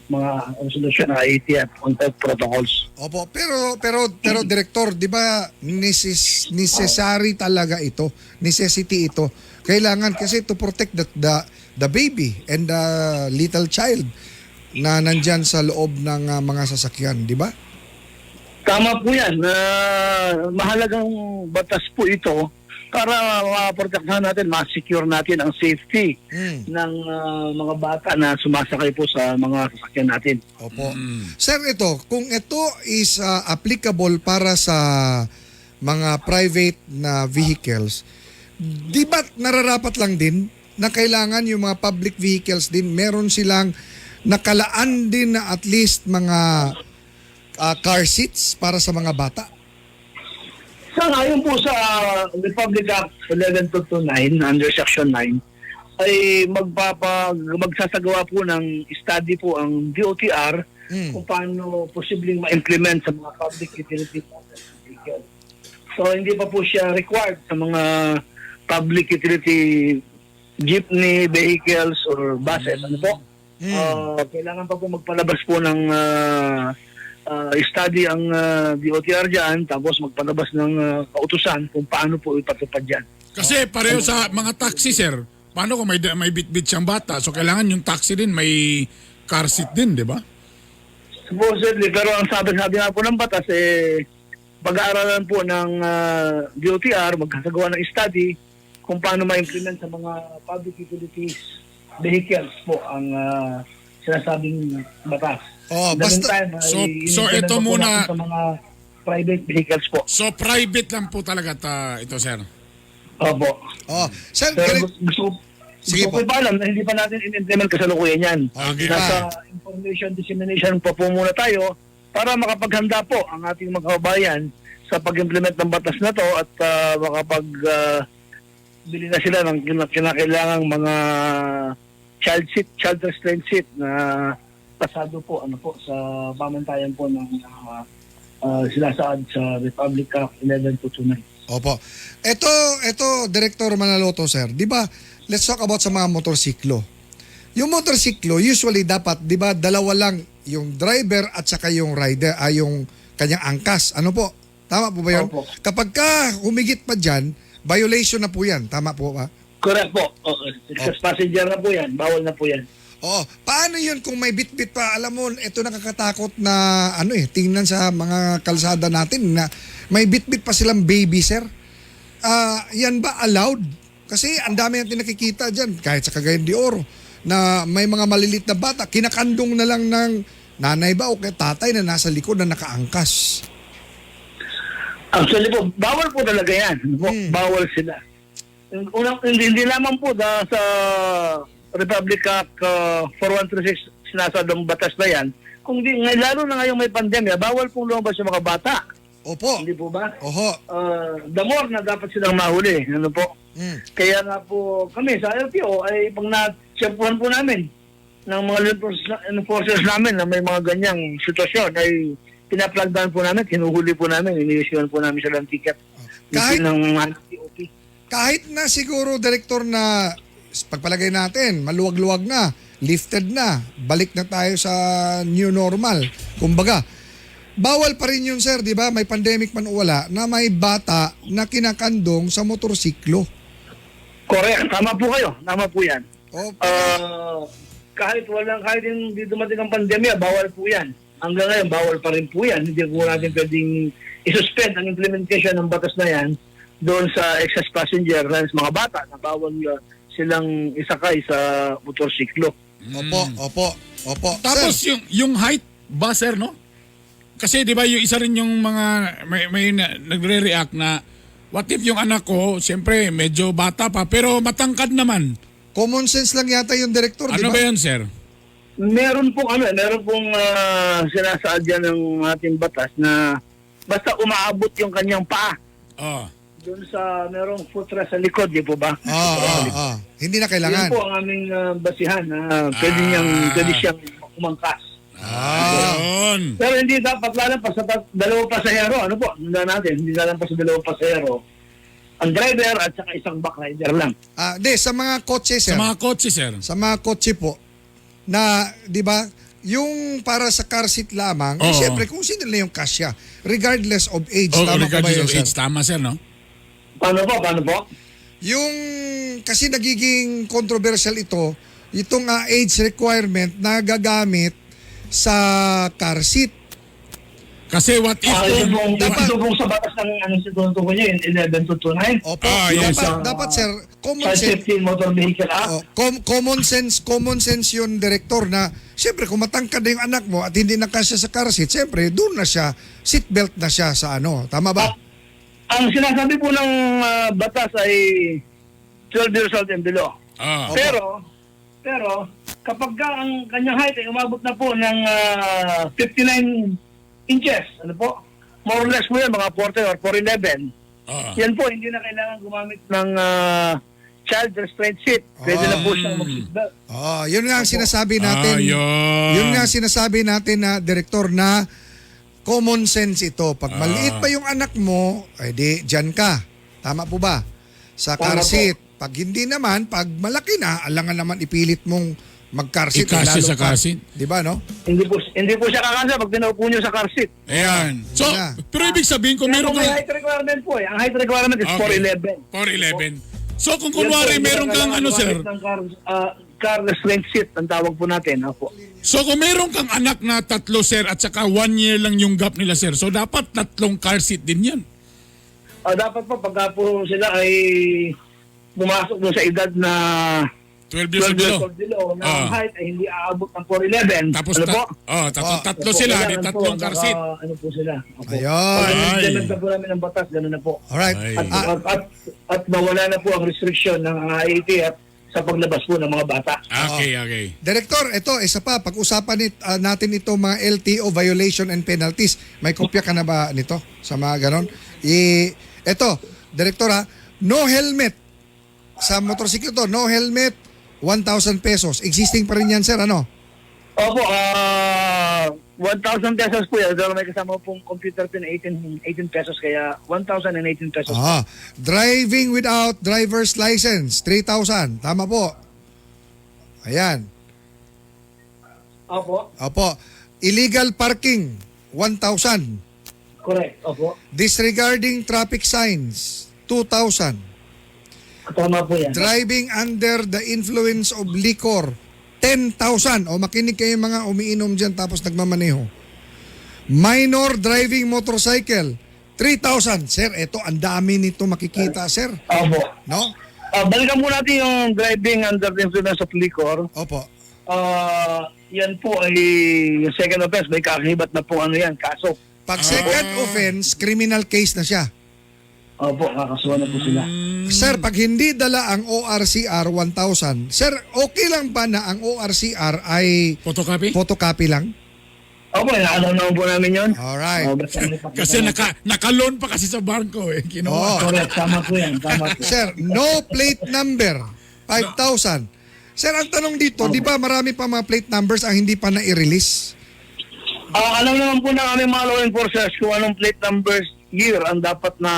mga resolution ng IATF on health protocols. Opo, pero pero pero director, 'di ba necessary talaga ito? Necessity ito. Kailangan kasi to protect the baby and the little child na nandyan sa loob ng mga sasakyan, 'di ba? Tama po yan. Mahalagang batas po ito para maprotektahan natin, ma-secure natin ang safety ng mga bata na sumasakay po sa mga sasakyan natin. Opo. Sir, ito, kung ito is applicable para sa mga private na vehicles, Di ba nararapat lang din na kailangan yung mga public vehicles din, meron silang nakalaan din na at least mga car seats para sa mga bata? Sa ngayon po sa Republic Act 11229 under Section 9 ay magsasagawa po ng study po ang DOTR kung paano posibleng ma-implement sa mga public utility vehicles. So hindi pa po siya required sa mga public utility jeepney vehicles or buses. Ano po? Kailangan pa po magpalabas po ng study ang DOTR dyan, tapos magpalabas ng kautusan kung paano po ipatupad yan. Kasi pareho sa mga taxi, sir. Paano kung may bit-bit siyang bata? So kailangan yung taxi din may car seat din, di ba? Supposedly, pero ang sabi-sabi nga po ng batas, eh, pag-aaralan po ng DOTR, magsasagawa ng study kung paano ma-implement sa mga public utilities vehicles po ang sinasabing batas. Oh, In the basta- meantime, ay So in-implement ito pa po muna- natin sa mga private vehicles po. So private lang po talaga ito, sir. Opo. Oh, sir, Pero gusto Sige gusto po. ko ipaalam na hindi pa natin in-implement kasalukuyan yan. Okay. Nasa information dissemination pa po muna tayo para makapaghanda po ang ating mga kababayan sa pag-implement ng batas na to at makapag bili na sila ng kinakailangang mga child seat, child restraint seat na pasado po ano po sa pamantayan po ng sinasaad sa Republic Act 11229. Opo. Ito, Director Manaloto, sir. Di ba, let's talk about sa mga motorsiklo. Yung motorsiklo, usually dapat, di ba, dalawa lang yung driver at saka yung rider, ay yung kanyang angkas. Ano po? Tama po ba yun? Opo. Kapag ka humigit pa dyan, violation na po yan. Tama po ba? Correct po. Oo. Excess passenger na po yan. Bawal na po yan. Oo. Paano yun kung may bit-bit pa? Alam mo, ito nakakatakot na ano eh, tingnan sa mga kalsada natin na may bit-bit pa silang baby, sir. Yan ba allowed? Kasi ang dami natin nakikita dyan, kahit sa Cagayan de Oro, na may mga malilit na bata, kinakandong na lang ng nanay ba o kaya tatay na nasa likod na nakaangkas. Actually po, bawal po talaga yan. Po, bawal sila. Unang, hindi lamang po sa Republic Act 4136 sinasaad ang batas na yan. Kung di, ngay, lalo na ngayong may pandemya, bawal pong lumabas yung mga bata. Opo. Hindi po ba? Oho. The more na dapat silang mahuli. Ano po? Kaya nga po kami sa LTO ay pag na-tiyempuhan po namin ng mga law enforcers namin na may mga ganyang sitwasyon ay pinaplagdan po namin, hinuhuli po namin, ini-issuean po namin sila ng ticket. Kahit- ng TOP. Kahit na siguro, Director, na pagpalagay natin, maluwag-luwag na, lifted na, balik na tayo sa new normal. Kumbaga, bawal pa rin yun, sir, di ba? May pandemic man o wala, na may bata na kinakandong sa motorsiklo. Correct. Tama po kayo. Tama po yan. Opo. Kahit hindi dumating ang pandemya, bawal po yan. Hanggang ngayon, bawal pa rin po yan. Hindi po natin pwedeng isuspend ang implementation ng batas na yan doon sa excess passenger na mga bata na bawal silang isakay sa motorsiklo. Opo, opo, opo. Tapos Sir, yung height ba, sir, no? Kasi di ba yung isa rin yung mga may nagre-react na what if yung anak ko, siyempre medyo bata pa pero matangkad naman. Common sense lang yata yung director, di Ano ba? ba yun, sir? Meron pong sinasaad dyan ng ating batas na basta umaabot yung kanyang paa. Oh. Doon sa merong footrest sa likod, di po ba? Hindi na kailangan. Yun po ang aming basihan na pwede siyang umangkas. Yun. Pero hindi dapat lalampas sa dalawang pasahero. Ano po? Tandaan natin, hindi lalampas sa dalawang pasahero. Ang driver at saka isang back rider lang. Di, sa mga kotse, sir. Sa mga kotse, sir. Sa mga kotse po, na, di ba, yung para sa car seat lamang, eh, Oo. siyempre kung sino na yung kasya, regardless of age. Oh, tama po ba regardless yun, of sir? age, tama, sir, no? Paano po? Paano po? Yung, kasi nagiging controversial ito, itong age requirement na gagamit sa car seat. Kasi what if kung Ito pong sa batas ng ano si tutukoy niyo, yung 11229. Opo, Yes. dapat sir, common Child sense. Safety and Motor Vehicle Act. Oh, common sense yun, director, na siyempre kung matangkad na yung anak mo at hindi na kasya sa car seat, siyempre doon na siya, seatbelt na siya sa ano. Tama ba? Ang sinasabi po ng batas ay 12 years old and below. Ah. Pero kapag ka ang kanyang height ay umabot na po ng 59 inches, ano po? More or less po yan, mga 40 or 4'11. Yan po, hindi na kailangan gumamit ng child restraint seat. Pwede na po siyang mag-seatbelt. Oh, yun nga ang sinasabi natin. Ayun. Yun nga ang sinasabi natin na direktor na common sense ito. Pag maliit pa yung anak mo, ay di diyan ka. Tama po ba? Sa car Tama po. seat. Pag hindi naman, pag malaki na, alangan naman ipilit mong mag-car seat. I-car seat Lalo sa car pa- seat. Di ba, no? Hindi po siya kakasya pag pinaupo niyo sa car seat. Ayan. So, Yeah. pero ibig sabihin kung Kaya meron po may kang height requirement po eh. Ang height requirement is Okay. 4'11. 4'11. So kung Yan po, kunwari hindi meron na kang kailangan ano, sir, gumamit ng car restraint seat ang tawag po natin. Opo. So kung meron kang anak na tatlo, sir, at saka one year lang yung gap nila, sir, so dapat tatlong car seat din yan. Dapat po pagka po sila ay pumasok doon sa edad na 12 years 12 old years below. old below na ang height ay hindi aabot ng 4'11. Tapos ano po? oh, tatlo, tatlo Opo, sila, di kailangan tatlong po, car seat. Ano po sila. Opo. Ayun. Pag Ay. implement na po namin ang batas, gano'n na po. Alright. Ay. At mawala na po ang restriction ng IATF sa paglabas po ng mga bata. Okay. Director, ito, isa pa, pag-usapan natin ito mga LTO violation and penalties. May kopya ka na ba nito sa mga ganon? Ito, Director ha, no helmet sa motorsiklo to, no helmet, 1,000 pesos. Existing pa rin yan, sir, ano? Opo, 1,000 pesos po yan. Pero may kasama pong computer pin 18 pesos kaya 1,018 pesos. Driving without driver's license, 3,000. Tama po. Ayan. Opo, Opo. Illegal parking, 1,000. Correct. Opo. Disregarding traffic signs, 2,000. Tama po yan. Driving under the influence of liquor, 10,000. O makinig kayo mga umiinom dyan tapos nagmamaneho. Minor driving motorcycle, 3,000. Sir, ito ang dami nito makikita, sir. Opo. No? Balikan po natin yung driving under the influence of liquor. Opo. Yan po ay yung second offense, may kaakibat na po ano yan, kaso. Pag second offense, criminal case na siya. Opo, kakasuhan na po sila. Sir, pag hindi dala ang ORCR 1,000, sir, okay lang ba na ang ORCR ay Photocopy? Photocopy lang? Opo, inaalam naman po namin yun. Alright. Oh, basta may pakita Kasi natin. naka-loan pa kasi sa bangko eh. Kinuha. Oo. Correct, tama po yan. Tama po. Sir, no plate number, 5,000. Sir, ang tanong dito, di ba marami pa mga plate numbers ang hindi pa na-release? Alam naman po ng aming mga law enforcers kung anong plate numbers year ang dapat na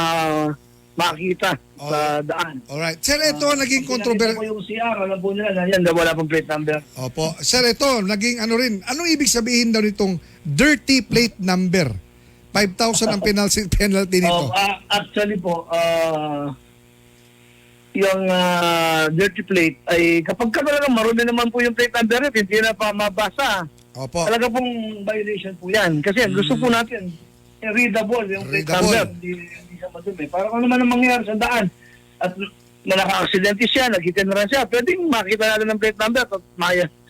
makita sa daan. Alright. Sir, ito naging Pag pinakita controversial. po yung CR, alam po nila na yan, wala pong plate number. Opo. Sir, ito, naging ano rin. Anong ibig sabihin daw nitong dirty plate number? 5,000 ang penalty nito. Oh, actually po, yung dirty plate ay kapag ka talaga marumi naman po yung plate number, hindi na pa mabasa. Opo. Talaga pong violation po yan. Kasi gusto po natin eh, readable yung plate Readable. number. Hindi siya madumi. Para kung naman ang mangyayari sa daan at na naka-aksidente siya, nag-hit and run siya, pwedeng makita natin ang plate number at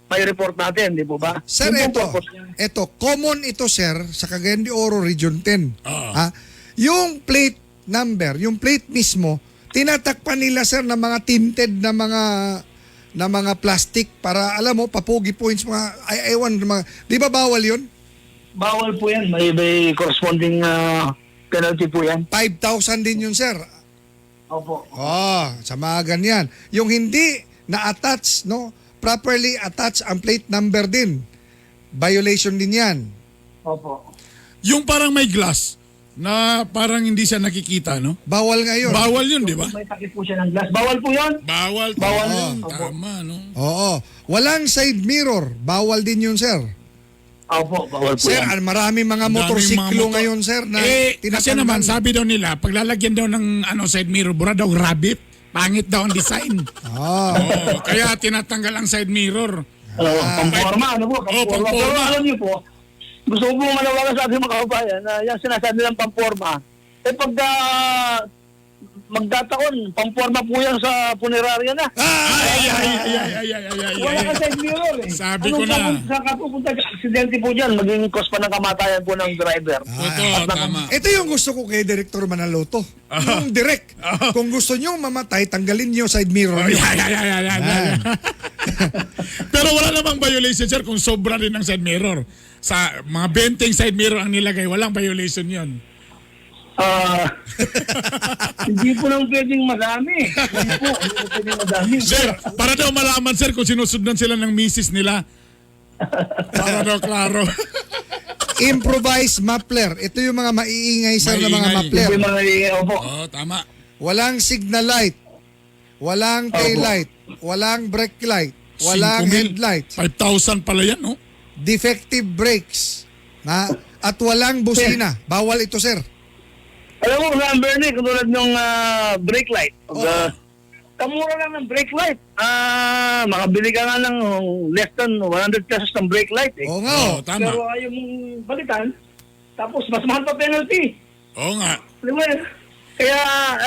may report natin, di po ba? Sir, Yun po ang ito, purpose niya. ito, common ito, sir, sa Cagayan de Oro Region 10. Ha? Yung plate number, yung plate mismo, tinatakpan nila, sir, ng mga tinted na mga plastic para, alam mo, papogi points, mga, ay, ewan, mga, di ba bawal yun? Bawal po yan. May corresponding penalty po yan. 5,000 din yun, sir. Opo. Oh, sa mga ganyan. Yung hindi na-attach, no? Properly attach ang plate number din. Violation din yan. Opo. Yung parang may glass na parang hindi siya nakikita, no? Bawal ngayon. Bawal yun, di ba? May takip po siya ng glass. Bawal po yun. Bawal. Bawal yun. yun. Opo. Tama, no? Oo. Walang side mirror. Bawal din yun, sir. Opo, bawal po Sir, yan. ang marami mga Ang daming motorsiklo mga motor- ngayon, sir, na eh, kasi tinatanggal. naman, sabi daw nila, paglalagyan daw ng ano, side mirror, bura daw rabbit. Pangit daw ang design. Oo, kaya tinatanggal ang side mirror. Oo, pamporma, ano po? Oo, Pamporma. pamporma. Pero alam niyo po, gusto ko po manawagan sa ating mga kababayan na yung sinasabi ng pamporma, eh pagka magtataon, pamporma po yan sa punerarya na. Ay, ay, ay, ay, ay, ay, ay, ay, Wala ay. ka side mirror eh. Sabi ko Anong na. Saan ka pupunta? Aksidente po dyan, magiging cause pa ng kamatayan po ng driver. Totoo, tama. Ito yung gusto ko kay Director Manaloto. Yung direct. Kung gusto nyo mamatay, tanggalin nyo side mirror Ay, nyo. ay, ay, ay, ay, ay, ay. Pero wala namang violation, sir, kung sobra rin ang side mirror. Sa mga 20 side mirror ang nilagay, walang violation yon. Ah, hindi po lang pwedeng madami. Hindi po pwedeng madami. Sir, para daw malaman, sir, kung sinusundan sila ng misis nila. Para daw klaro. Improvised muffler. Ito yung mga maiingay, sir, na mga Maiingay. muffler. Hindi mga opo. Oo, tama. Walang signal light. Walang tail light. Walang brake light. Walang 5,000. headlight. 5,000 pala yan, no? Defective brakes. Na, at walang busina. Bawal ito, sir. Alam mo, Sam Bernie, katulad ng brake light. Kamura lang ng brake light. Makabili ka nga ng less than 100 pesos ng brake light eh. Oo nga. Oo, oh. tama. Pero ayaw mong balitan, tapos mas mahal pa penalty. Oo nga. Di ba? Kaya,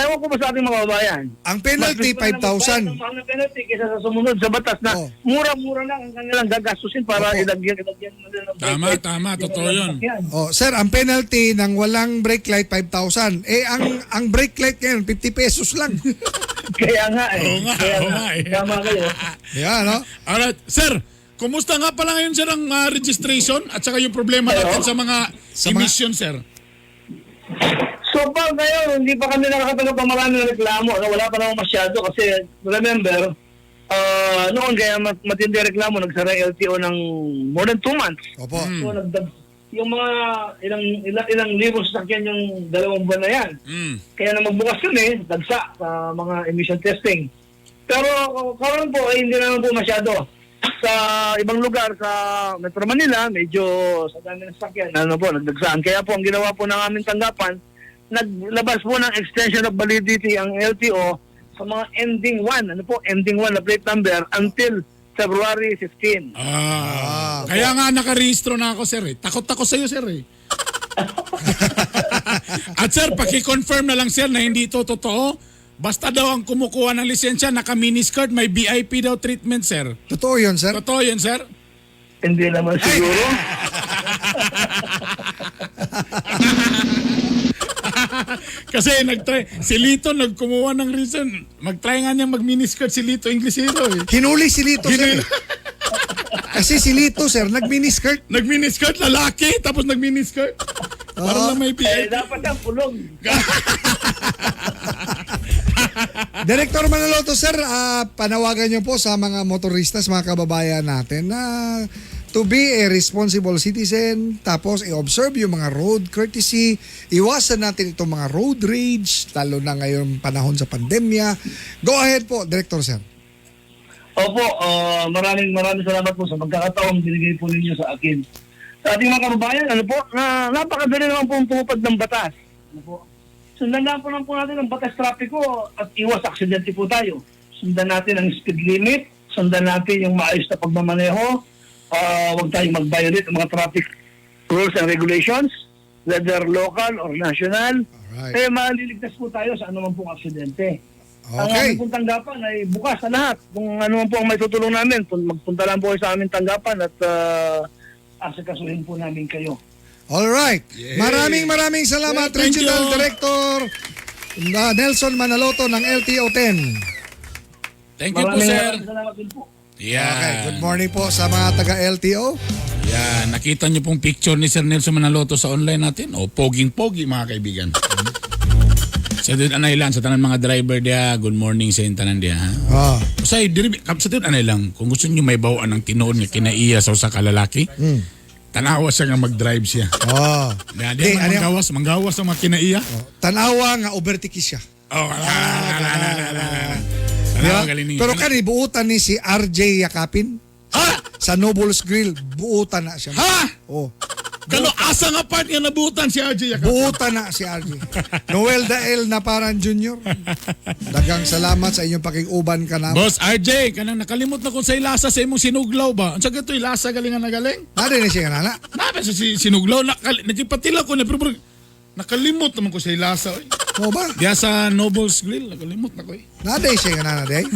ewan ko ba sa ating mga kababayan. Ang penalty, Mas gusto nila magbayad 5,000. ng mahal na penalty kaysa sa sumunod sa batas na Oh. mura-mura lang ang kanilang gagastusin para Opo. ilagyan nila ng brake Tama, light. tama. Yung Totoo kanilang yun. sasakyan. Oh, sir, ang penalty ng walang brake light 5,000. Eh ang brake light ngayon 50 pesos lang. Kaya nga eh. Oo nga, Kaya oo nga eh. Tama kayo. Yeah, no? Alright, sir, kumusta nga pala ngayon, sir, ang registration at saka yung problema natin sa mga Sa mga- emission, sir? So far ngayon, hindi pa kami nakakatanggap ng maraming reklamo. Ano, wala pa naman masyado kasi remember, noon kaya matindi reklamo, nagsara yung LTO ng more than 2 months. Opo. So yung mga ilang libo sasakyan yung 2 buwan na yan. Mm. Kaya na magbukas kami, dagsa sa mga emission testing. Pero karon po ay hindi naman po masyado. Sa ibang lugar sa Metro Manila, medyo sa dami ng sasakyan, ano po, nagdagsaan. Kaya po ang ginawa po ng aming tanggapan, naglabas po ng extension of validity ang LTO sa mga ending 1, ano po, ending 1 na plate number until February 15. Kaya nga nakarehistro na ako, sir. Eh. Takot ako sa'yo, sir. Eh. At sir, paki-confirm na lang, sir, na hindi ito totoo. Basta daw ang kumukuha ng lisensya, naka-miniskirt, may VIP daw treatment, sir. Totoo 'yun, sir. Totoo yun, sir? Hindi naman siguro. Kasi nag-try, si Lito nagkumuha ng reason. Mag-try nga niya mag-miniskirt si Lito Inglesero eh. Hinuli si Lito, sir. eh. Kasi si Lito, sir, nag-miniskirt. Nag-miniskirt, lalaki, tapos nag-miniskirt. Para lang may Eh, VIP. dapat ang pulong. Director Manaloto, sir, panawagan niyo po sa mga motorista, sa mga kababayan natin na to be a responsible citizen, tapos i-observe yung mga road courtesy, iwasan natin itong mga road rage, lalo na ngayong panahon sa pandemya. Go ahead po, Director, sir. Opo, maraming maraming salamat po sa pagkakataong binigay po ninyo sa akin. Sa ating mga kababayan, ano po, na, napakadali naman po ang tumupad ng batas. Ano po? Sundan lang po natin ang batas trapiko at iwas aksidente po tayo. Sundan natin ang speed limit, sundan natin yung maayos na pagmamaneho, huwag tayong mag-violate ng mga traffic rules and regulations, whether local or national. Alright. Eh, maliligtas po tayo sa anuman pong aksidente. Ang Okay. aming pong tanggapan ay bukas sa lahat. Kung ano man po ang may tutulong namin, magpunta lang po kayo sa aming tanggapan at asikasuhin po namin kayo. All right. Maraming maraming salamat, Yeah, thank Regional you. Director Nelson Manaloto ng LTO 10. Thank you po, Maraming sir. maraming salamat din po. Yan. Okay, good morning po sa mga taga-LTO. Yan. Nakita niyo pong picture ni Sir Nelson Manaloto sa online natin. O, poging-pogi mga kaibigan. Sa doon anay lang, sa tanan mga driver dia, good morning sa inyo tanan dia. Ha? Ah. Sa diri sa doon anay lang, kung gusto niyo may bawaan ng tinuod nga kinaiya sa usa ka lalaki, tanawa siya nga mag-drive siya. Oh. Ya, Di, di, man ano yung- manggawas ang mga kinaiya. Tanawa nga overtake siya. Oh, ala, ala, ala, ala, ala. Di ba? Tanawa galing niya. Pero kani buutan ni si RJ Yakapin. Ha? Sa Nobles Grill, buutan na siya. Ha? Oh. Kalo asa nga part nga nabutan si RJ Yakapin. Buutan na si RJ. Noel Dael na parang junior. Dagang salamat sa inyong pakiguban ka na. Boss RJ, kanang nakalimot na ko sa ilasa sa imong sinuglaw ba? Unsa gatoy lasa galing nga nagaling? Nari ni siya nga nana. Nabi sa si sinuglaw nakipatila ko na pero nakalimot naman ko sa ilasa. Oy. Mo ba? Diya sa Nobles Grill, nakalimot na ko eh. Naday siya nga nanaday.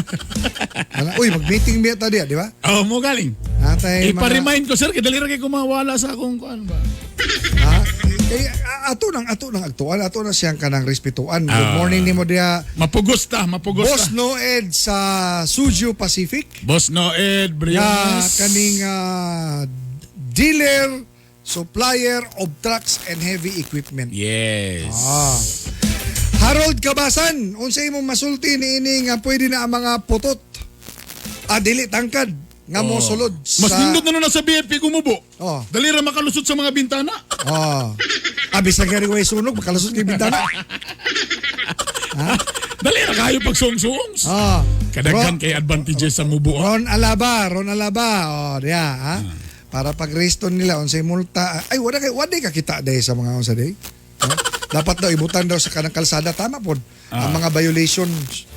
Uy, mag-meeting biya ta diya, di ba? Oh, mo galing. Natay mga Ipa-remind ko sir, kay dali ra kay kumawala sa akong kuan ba. Ha? Kay ato nang aktual, ato na siyang kanang respetuan. Good morning nimo diha. Mapugos ta, mapugos Boss ta. Noed sa Suju Pacific. Boss Noed Nga Briones. kaning dealer, supplier of trucks and heavy equipment. Yes. Ah. Harold Cabasan, unsa imong masulti niini nga pwede na ang mga putot? Ah, dili tangkad nga mo sulod sa Mas nindot na nun sa BFP gumubo. Oh. Dali ra makalusot sa mga bintana. Oh. Ah, bisag gani way sunog makalusot kay bintana. Dali ra kayo pag suong-suong. Oh. Kadaghan kay advantages sa mubo. ah. Ron Alaba, Ron Alaba. Oh, diya, ha? Para pag reston nila unsay multa. Ay, wala kay wala ka kita day sa mga unsa day. No? Dapat daw ibutan daw sa kanang kalsada tama pod. Ang mga violation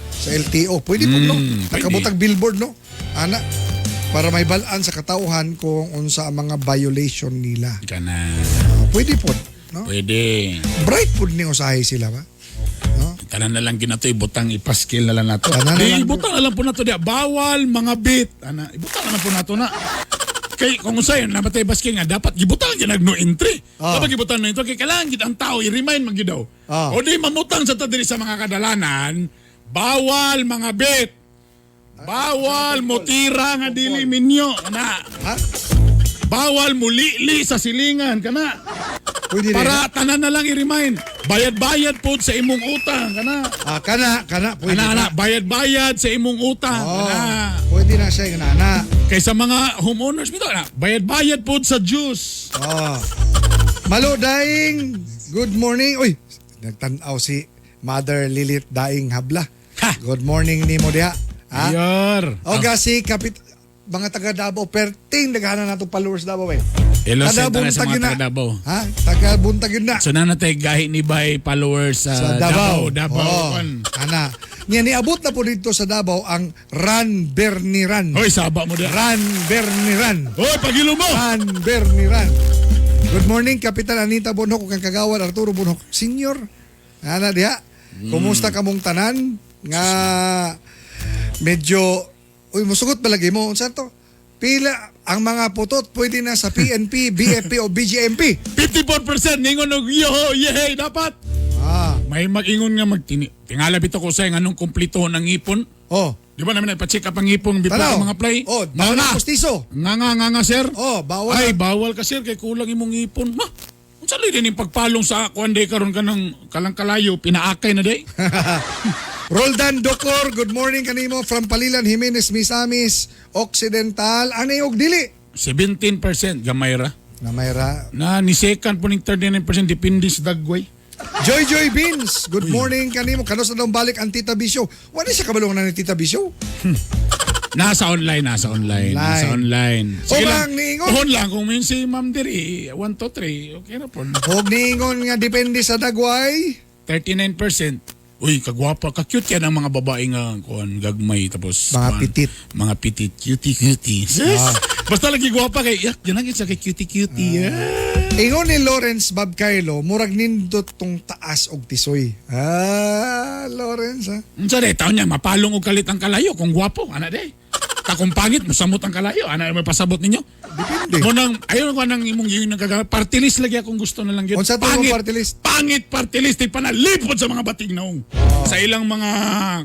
sa LTO. Pwede pod no. Pwede. Nakabutag billboard no. Ana para may balaan sa katauhan kung unsa ang mga violation nila. Kana. Ah, pwede pod, no? Pwede. Bright pod ni usahay sila ba? No? Tanan na lang ginato, ibutang ipaskil na lang nato. Tanan na Di, lang. ibutang na lang po nato diya. Bawal mga bit. Ana, ibutang na lang po nato na. Kay kung usayon namatay baskin nga dapat gibutang gyud no entry. Ah. Dapat gibutang no entry kay kailangan gid ang tao i-remind man gyud daw. Ah. O di mamutang sa ta diri sa mga kadalanan, bawal mga bit. Bawal motira nga dili minyo na. Ha? Bawal mulili sa silingan kana. Pwede rin. Para tanan na lang i-remind. Bayad-bayad po sa imong utang kana. Ah, kana kana pwede. Ana, na. ana, bayad-bayad sa imong utang. Oh, Ana. pwede na siya yung ana. Kaysa mga homeowners bitaw na, bayad-bayad po sa juice. Oh. Malo Daing, good morning. Uy, nagtanaw si Mother Lilith Daing Habla. Ha! Good morning nimo diha. Ha? Yar. Oga si Kapit mga taga Davao perting naghanan nato followers Davao eh. Hello sa Taga tanan sa buntag mga yun na. taga Davao. Ha? Taga buntag yun na. So na natay gahi ni bay followers sa, Sa Davao. Davao. Davao. Oh, Kon. Ana. Niya niabot na po dito sa Davao ang Run Bernie Run. Hoy, saba mo diha. Run Bernie Run. Hoy, pagilo mo. Run Bernie Run. Good morning, Kapitan Anita Bonhoc ug kang kagawad Arturo Bonhoc Senior. Ana diha. Kumusta kamong tanan nga medyo uy musugot palagi mo unsa to? Pila ang mga putot pwede na sa PNP, BFP o BGMP. 54% ningon og yo, yehey dapat. Ah, May mag-ingon nga magtini. Tingala bitaw ko sa anong kumplito ng ipon. oh. Di ba namin nagpa-check up ang ipon before Tanaw. ang mga play? Oh, bawal ang pustiso. Nga nga nga nga sir. Oh, bawal Ay, ang- bawal ka sir kay kulang imong ipon. Ma. Unsa lay din yung pagpalong sa kuan day karon ka ng kalang kalayo pinaakay na day. Roldan Dokor, good morning kanimo from Palilan, Jimenez, Misamis, Occidental. Anay og dili? 17% gamay ra. Na mayra. Na ni second po ning 39% depende sa dagway. Joy Joy Beans, good morning kanimo. Kanos na daw balik ang Tita B Show. Wala siya kabalo na ni Tita B Show. Nasa online, nasa online, nasa online. O bang niingon? Ohon lang kung min si Ma'am Diri, 1 2 3, okay na po. Huwag niingon nga depende sa dagway. 39%. Uy, kagwapa, ka-cute yan ang mga babae nga kuan gagmay tapos Mga kuan, pitit. Mga pitit, cutie cutie. Sis. Basta lagi gwapa kay yak, yan ang isa kay cutie cutie. Ah. Ingon ni Lawrence Babkailo, murag nindot tong taas og tisoy. Ah, Lawrence ha. Unsa day taon niya mapalong og kalit ang kalayo kung gwapo ana day. Ta kung pangit mosamot ang kalayo ana may pasabot ninyo. Depende. Mo nang ayon ko nang imong giyon ng kagabi party list lagi akong gusto na lang gyud. Unsa to imong party list? Pangit party list di panalipod sa mga bating naong. Sa ilang mga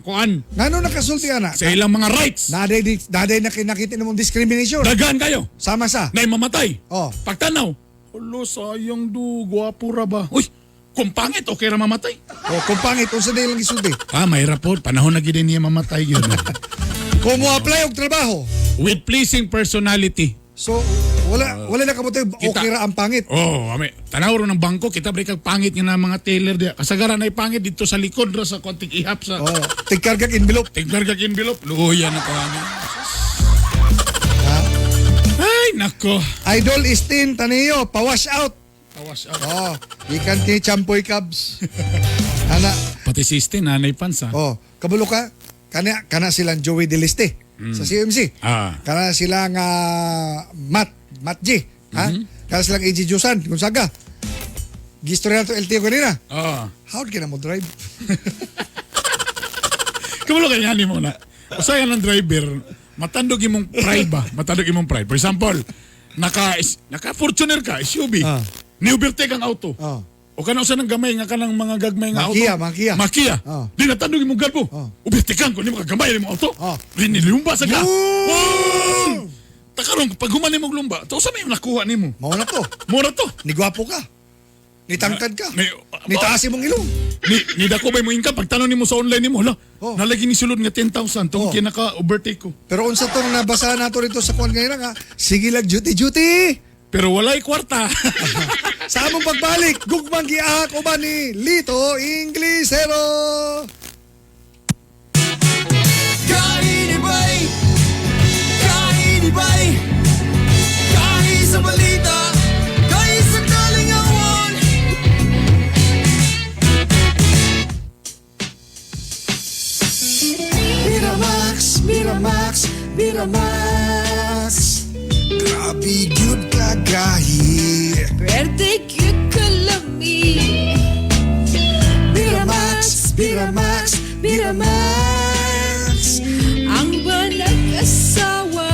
kuan, Ngano nakasulti ana? sa ilang mga rights. Naday di naday nakita namong discrimination. Daghan kayo. Sama sa. Nay mamatay. Oh. Pagtanaw, hulo sayang du gwapo ra ba. Uy, kung pangit okay ra mamatay. Oh, kung pangit unsa day lang gisulti. Ah, mahirap po. Panahon na gid niya mamatay yun. Kung mo apply og trabaho. With pleasing personality. So wala wala na kabuti okay ra ang pangit. Oh, ame, tanaw ro ng bangko kita break kag pangit nga na mga tailor diya. Kasagaran ay pangit dito sa likod ra sa konting ihap sa Oh, tigkargag envelope. tigkargag envelope. Luya na to ani. Ay, nako. Idol Istin Taneo, pa-wash out. Tawas out. Oh, ikan kay Champoy Cubs. Ana, Pati si Stin, nanay pansa. oh, kabulo ka. Kana kana silang Joey Deliste sa CMC. Ah. Kana sila nga Matt, Matt G, ha? Kana silang AG Jusan, Gonzaga. Gistorya to LTO kanina. Oo. How can mo drive? Kamulo kay ngani mo na. Usahay ang driver, matandog imong pride ba? Matandog imong pride. For example, naka naka Fortuner ka, SUV. Ah. Ni overtake ang auto. Ah. O kanang usa ng gamay nga kanang mga gagmay nga auto. Makia, makia. Makia. Ah. Di natandog imong galbo. Ah. Overtake ko, ni makagamay imong auto. Ah. Di nilumba sa ka. Boom! Boom! Takaron pag human nimong lumba, to usa may nakuha nimo. Mao na to. Mura to. Ni gwapo ka. Ni tangkad ka. Ni, Ni taas imong ilong. Ni dako ba mo income pag tanong nimo sa online nimo, hala. Oh. Nalagi ni sulod nga 10,000 tungod Oh. kay naka-overtake ko. Pero unsa tong nabasa nato rito sa kuan kanina nga, sige lang duty duty. Pero walay kwarta. Sa among pagbalik, gugmang giahak uban ni Lito Inglesero. Kainibay! Kainibay! Kahi sa balita! Kahi sa kalingawan! Miramax, Miramax, Miramax. Grabe gyud kagahi. Pwerte cute kalami. Miramax, Miramax, Miramax. Ang walang asawa.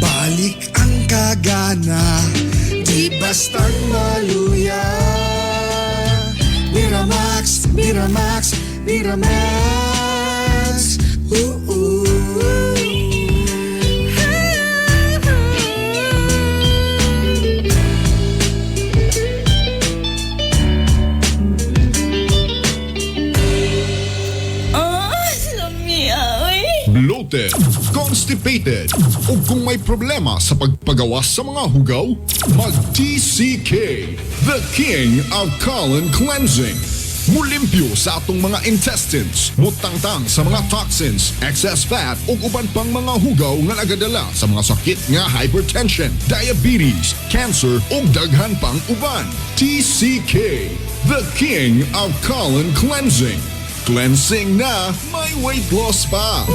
Balik ang kagana, di basta't maluya. Miramax, Miramax, Miramax. Ooh, Oh, lami ay. Bloated, constipated, o kung may problema sa pagpagawas sa mga hugaw, mag-TCK, the king of colon cleansing. Mulimpyo sa atong mga intestines, mutangtang sa mga toxins, excess fat ug uban pang mga hugaw nga nagadala sa mga sakit nga hypertension, diabetes, cancer ug daghan pang uban. TCK, the king of colon cleansing. Cleansing na, may weight loss pa.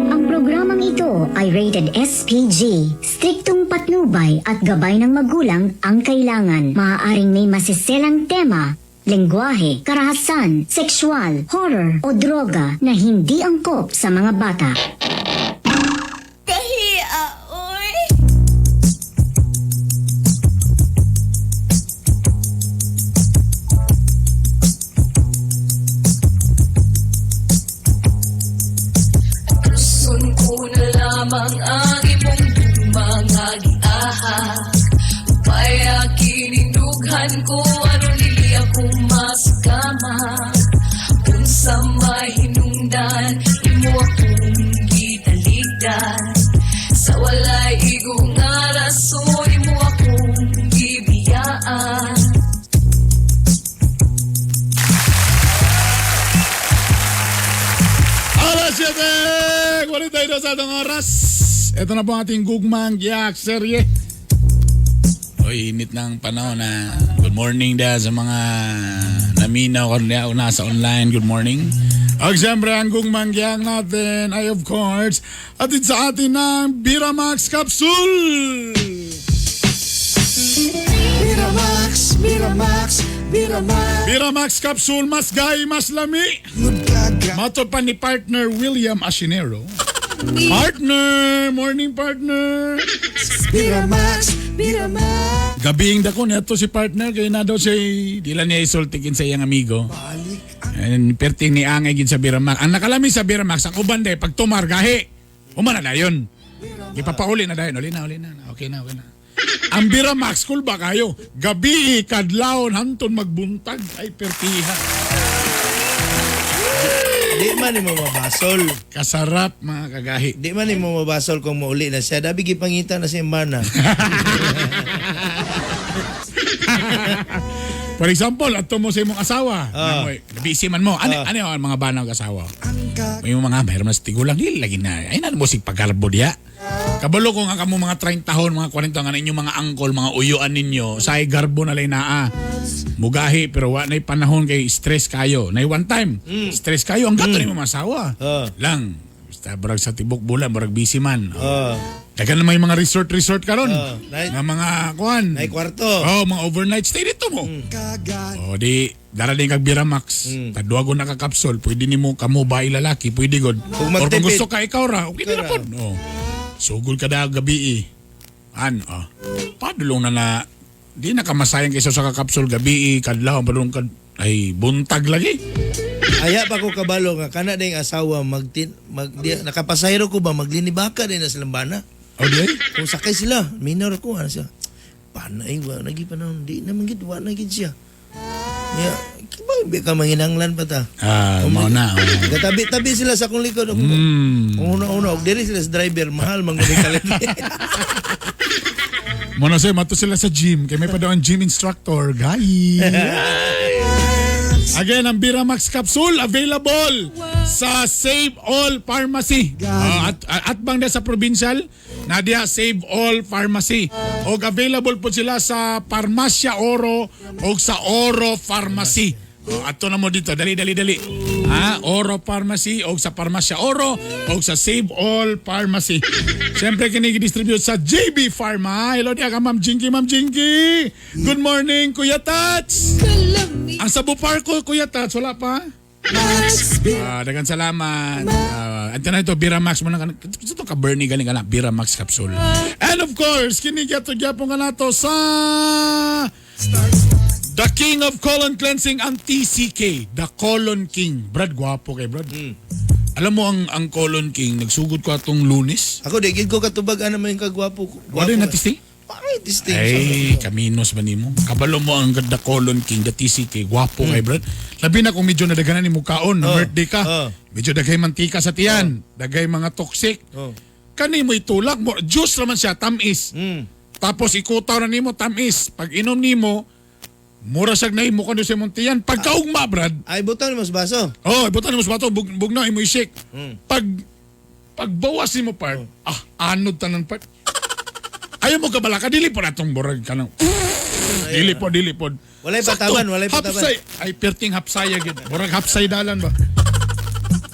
Ang programang ito ay rated SPG. Striktong patnubay at gabay ng magulang ang kailangan. Maaaring may masiselang tema, lengguwahe, karahasan, sexual, horror o droga na hindi angkop sa mga bata. Kahi, oy. Gusto ko na lamang ang imong mga giaha. Upaya kinindughan ko aron dili ako masakama. Kung sa mahinungdan, imo akong gitaligdan. Sa walay igo nga rason, imo akong gibiyaan. Alas 7:42 sa atong oras. Ito na po ang ating Gugmang Giyak serye. Oy, init ng panahon na. Good morning da sa mga naminaw karon diha o nasa online. Good morning. Ag siyempre, ang Gugmang Giyak natin ay of course, atid sa atin ng Biramax Capsule! Miramax, Miramax, Miramax. Biramax Capsule, mas gay, mas lami! Good kaga. Mato pa ni partner William Asinero. Partner! Morning, partner! Miramax, Miramax. Gabiing dako niya to si partner kay na daw siya di lang niya isultikin sa iyang amigo. Balik ang And perting ni angay gid sa Biramax. Ang nakalami sa Biramax ang uban day pag tumar gahi. Uma na dayon. Ipapauli na dayon. Uli na, uli na. Okay na, okay na. Ang Biramax cool ba kayo? Gabi kadlawon hanton magbuntag ay pertiha. Di man nimo mabasol. Kasarap mga kagahi. Di man nimo mabasol kung mauli na siya. Dabi gipangita na si Mana. For example, ato mo sa imong asawa. Ah. Nangoy, busy man mo. Ano ano ang mga banaw asawa? May mga mayroon na sa tigulang dili lagi na. Ay na mo sig pagarbo diya. Kabalo ko nga kamo mga 30 tahon, mga 40 nga inyong mga angkol, mga uyuan ninyo, say garbo na lay naa. Mugahi pero wa nay panahon kay stress kayo. Nay one time, stress kayo ang gato nimo masawa. Ah. Lang. Basta barag sa tibok bulan, barag busy man. Oh. Dagan na may mga resort-resort karon. Oh, Nga mga kuan. Nay kwarto. Hmm. Oh, mga overnight stay dito mo. Oh, di dara din kag Biramax. Tadwa na ka kapsol, pwede nimo kamo ba lalaki, pwede god. Kung Or kung magtipid. gusto ka ikaw ra, okay Ikaw na ra. pod. Oh. Sugol ka da gabi eh. An, oh. Padulong na na di na kamasayang kaysa sa ka kapsol gabi eh, kadlaw padulong ka ay buntag lagi. Aya pa ko kabalo nga kana ding asawa magtin mag di, nakapasayro ko ba maglinibaka din na silang bana. Oh, di ay? Kung sakay sila, minor ko ano siya. Panay wa lagi pa naon di naman gid wa na gid siya. Ya, ba ka manginanglan pa ta. Ah, mao na. Oh. Gatabi-tabi sila sa akong likod. Una-una, og diri sila sa driver, mahal man gud kalit. Muna sa'yo, mato sila sa gym. Kay may pa daw ang gym instructor. Guys! Again, ang Biramax Capsule available sa Save All Pharmacy. Ah, at bang sa provincial, nadia Save All Pharmacy. Og available po sila sa Parmasya Oro og sa Oro Pharmacy. Oh, ato na mo dito. Dali, dali, dali. Ha? Oro Pharmacy og sa Parmasya Oro og sa Save All Pharmacy. Siyempre, kini distribute sa JB Pharma. Hello diya ka, Ma'am Jinky, Ma'am Jinky. Good morning, Kuya Tats. Ang sa Buparko, Kuya Tats, wala pa? Ah, dagan salamat. Ah, ito na ito, Biramax mo na. Gusto to ka Bernie galing ka na, Biramax capsule. And of course, kini gyapon gyapon ka nato sa The King of Colon Cleansing, ang TCK, The Colon King. Brad, gwapo kay Brad. Alam mo ang Colon King, nagsugod ko atong Lunes. Ako di gid ko katubag ano man yung kagwapo ko. Wala na tisting? Pangit tisting. Ay, kaminos ba nimo? Kabalo mo ang The Colon King, The TCK, gwapo kay Brad. Labi na kung medyo nadaganan ni mukaon, na Oh. birthday ka. Oh. Medyo daghay mantika sa tiyan, daghay mga toxic. Oh. Kani mo itulak mo, juice naman siya, tamis. Tapos ikutaw na nimo tamis. Pag inom nimo, mura siyag nahimo ka sa imong tiyan. Pagkaugma, Brad. Ay butang nimo sa baso. Oh, ibutan nimo sa bato, bugnaw imo i-shake. Pag pagbawas nimo part, ah, anod tanan part. Ayaw mo kabala ka, dili po na itong burag ka nang. Dili po, dili po. Walay Sakto, pataban, walay pataban. Hapsay, ay perting hapsaya gid. Burag hapsay dalan ba.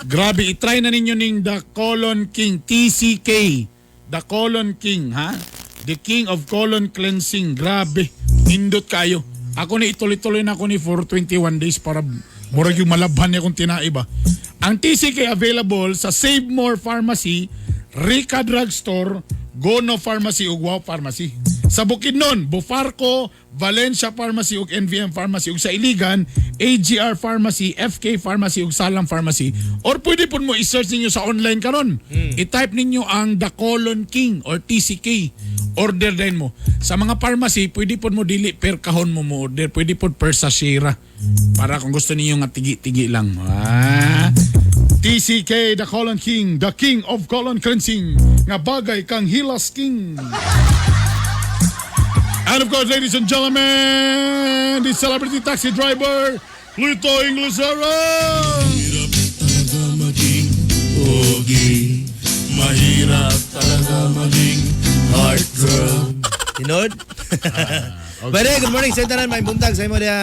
Grabe, itry na ninyo ning The Colon King, TCK. The Colon King, ha? The King of Colon Cleansing. Grabe, nindot kayo. Ako ni ituloy-tuloy na ako ni for 21 days para murag yung malabhan niya kung tinai ba. Ang TCK available sa Save More Pharmacy, Rica Drugstore, Gono Pharmacy ug Wow Pharmacy. Sa Bukidnon, Bufarco, Valencia Pharmacy ug NVM Pharmacy ug sa Iligan, AGR Pharmacy, FK Pharmacy ug Salang Pharmacy. Or pwede po mo i-search ninyo sa online karon. I-type ninyo ang The Colon King or TCK. Order din mo. Sa mga pharmacy, pwede po mo dili per kahon mo mo order. Pwede po per sashira. Para kung gusto niyo nga tigi-tigi lang. Ah. TCK, The Colon King, The King of Colon Cleansing. Nga bagay kang Hilas King. And of course, ladies and gentlemen, the celebrity taxi driver, Lito Inglesera! Mahirap talaga maging pogi. Mahirap talaga maging heartthrob. Tinod? But hey, good morning sa tanan, may buntag sa imo dia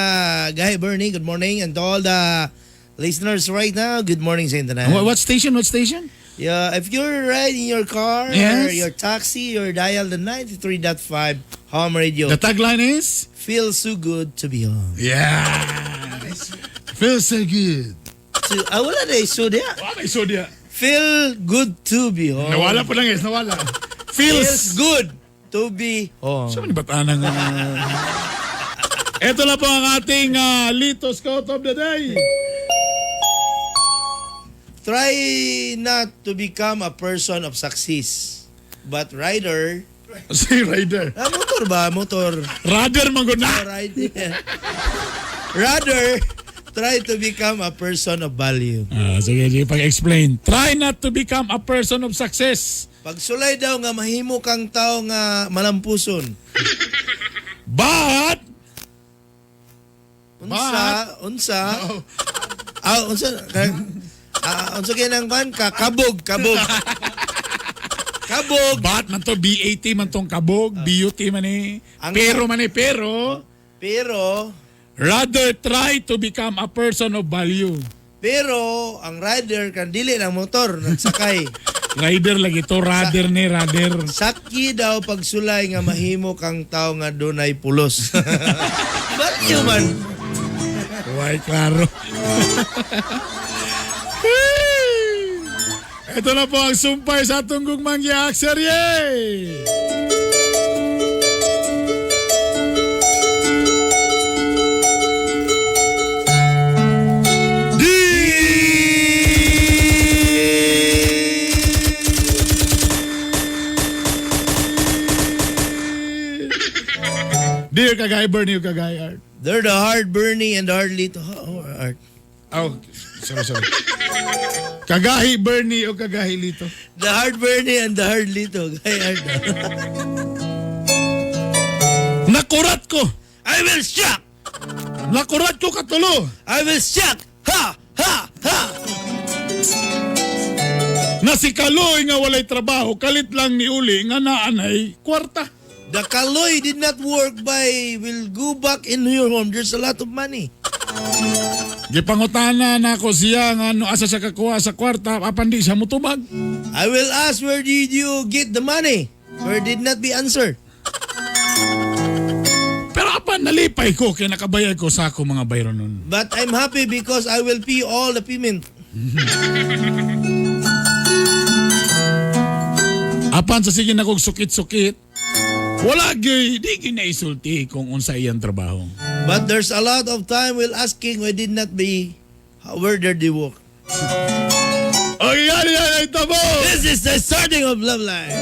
Gahi Bernie, good morning and to all the listeners right now, good morning sa tanan. What station? What station? Yeah, if you're riding your car or Yes. your taxi or dial the 93.5 Home Radio. The tagline is Feels so good to be home. Yeah. Feels so good. To, ah, wala na so dia. Wala so dia. Feel good to be home. Nawala po lang guys, nawala. Feels, Feels good to be home. Saan ni bataan ng... Ito na po ang ating Lito Scout of the Day. Try not to become a person of success, but rider. Si rider. Ah, motor ba? Motor. Rider man gud na. Rider. Rather, try to become a person of value. Ah, sige, sige, pag-explain. Try not to become a person of success. Pagsulay daw nga mahimo kang tao nga malampuson. But Unsa, unsa. Ah, unsa ah, unsa kay nang kwan ka kabog, kabog. Kabog. But man to BAT man tong kabog, BUT man eh. Pero man eh, pero Pero rather try to become a person of value. Pero ang rider kan dili ng motor nagsakay. Rider lagi to, rider ni rider. Sakyi daw pagsulay nga mahimo kang tao nga dunay pulos. Baliw man. Why, klaro. Ito na po ang sumpay sa atong gugmang giak serye. Dear Kagay Bernie, Kagay Art. They're the hard Bernie and the hard Lito. Oh, art. Oh, sorry, sorry. Kagahi Bernie o Kagahi Lito? The hard Bernie and the hard Lito. Kay Art. Nakurat ko! I will shock! Nakurat ko katulo! I will shock! Ha! Ha! Ha! Na si Kaloy nga walay trabaho, kalit lang ni Uli nga naanay kwarta. The Kaloy did not work by will go back in your home. There's a lot of money. Gipangutana na ako siya nga ano asa siya kakuha sa kwarta apan di siya mutubag. I will ask where did you get the money? Where did not be answered. Pero apan nalipay ko kay nakabayad ko sa ako mga bayro nun. But I'm happy because I will pay all the payment. Apan sa sige na kog sukit-sukit, wala gyud di gyud naisulti kung unsa iyang trabaho. But there's a lot of time while asking why did not be where did they work. Okay, yan, yan, ito mo! This is the starting of Love Life.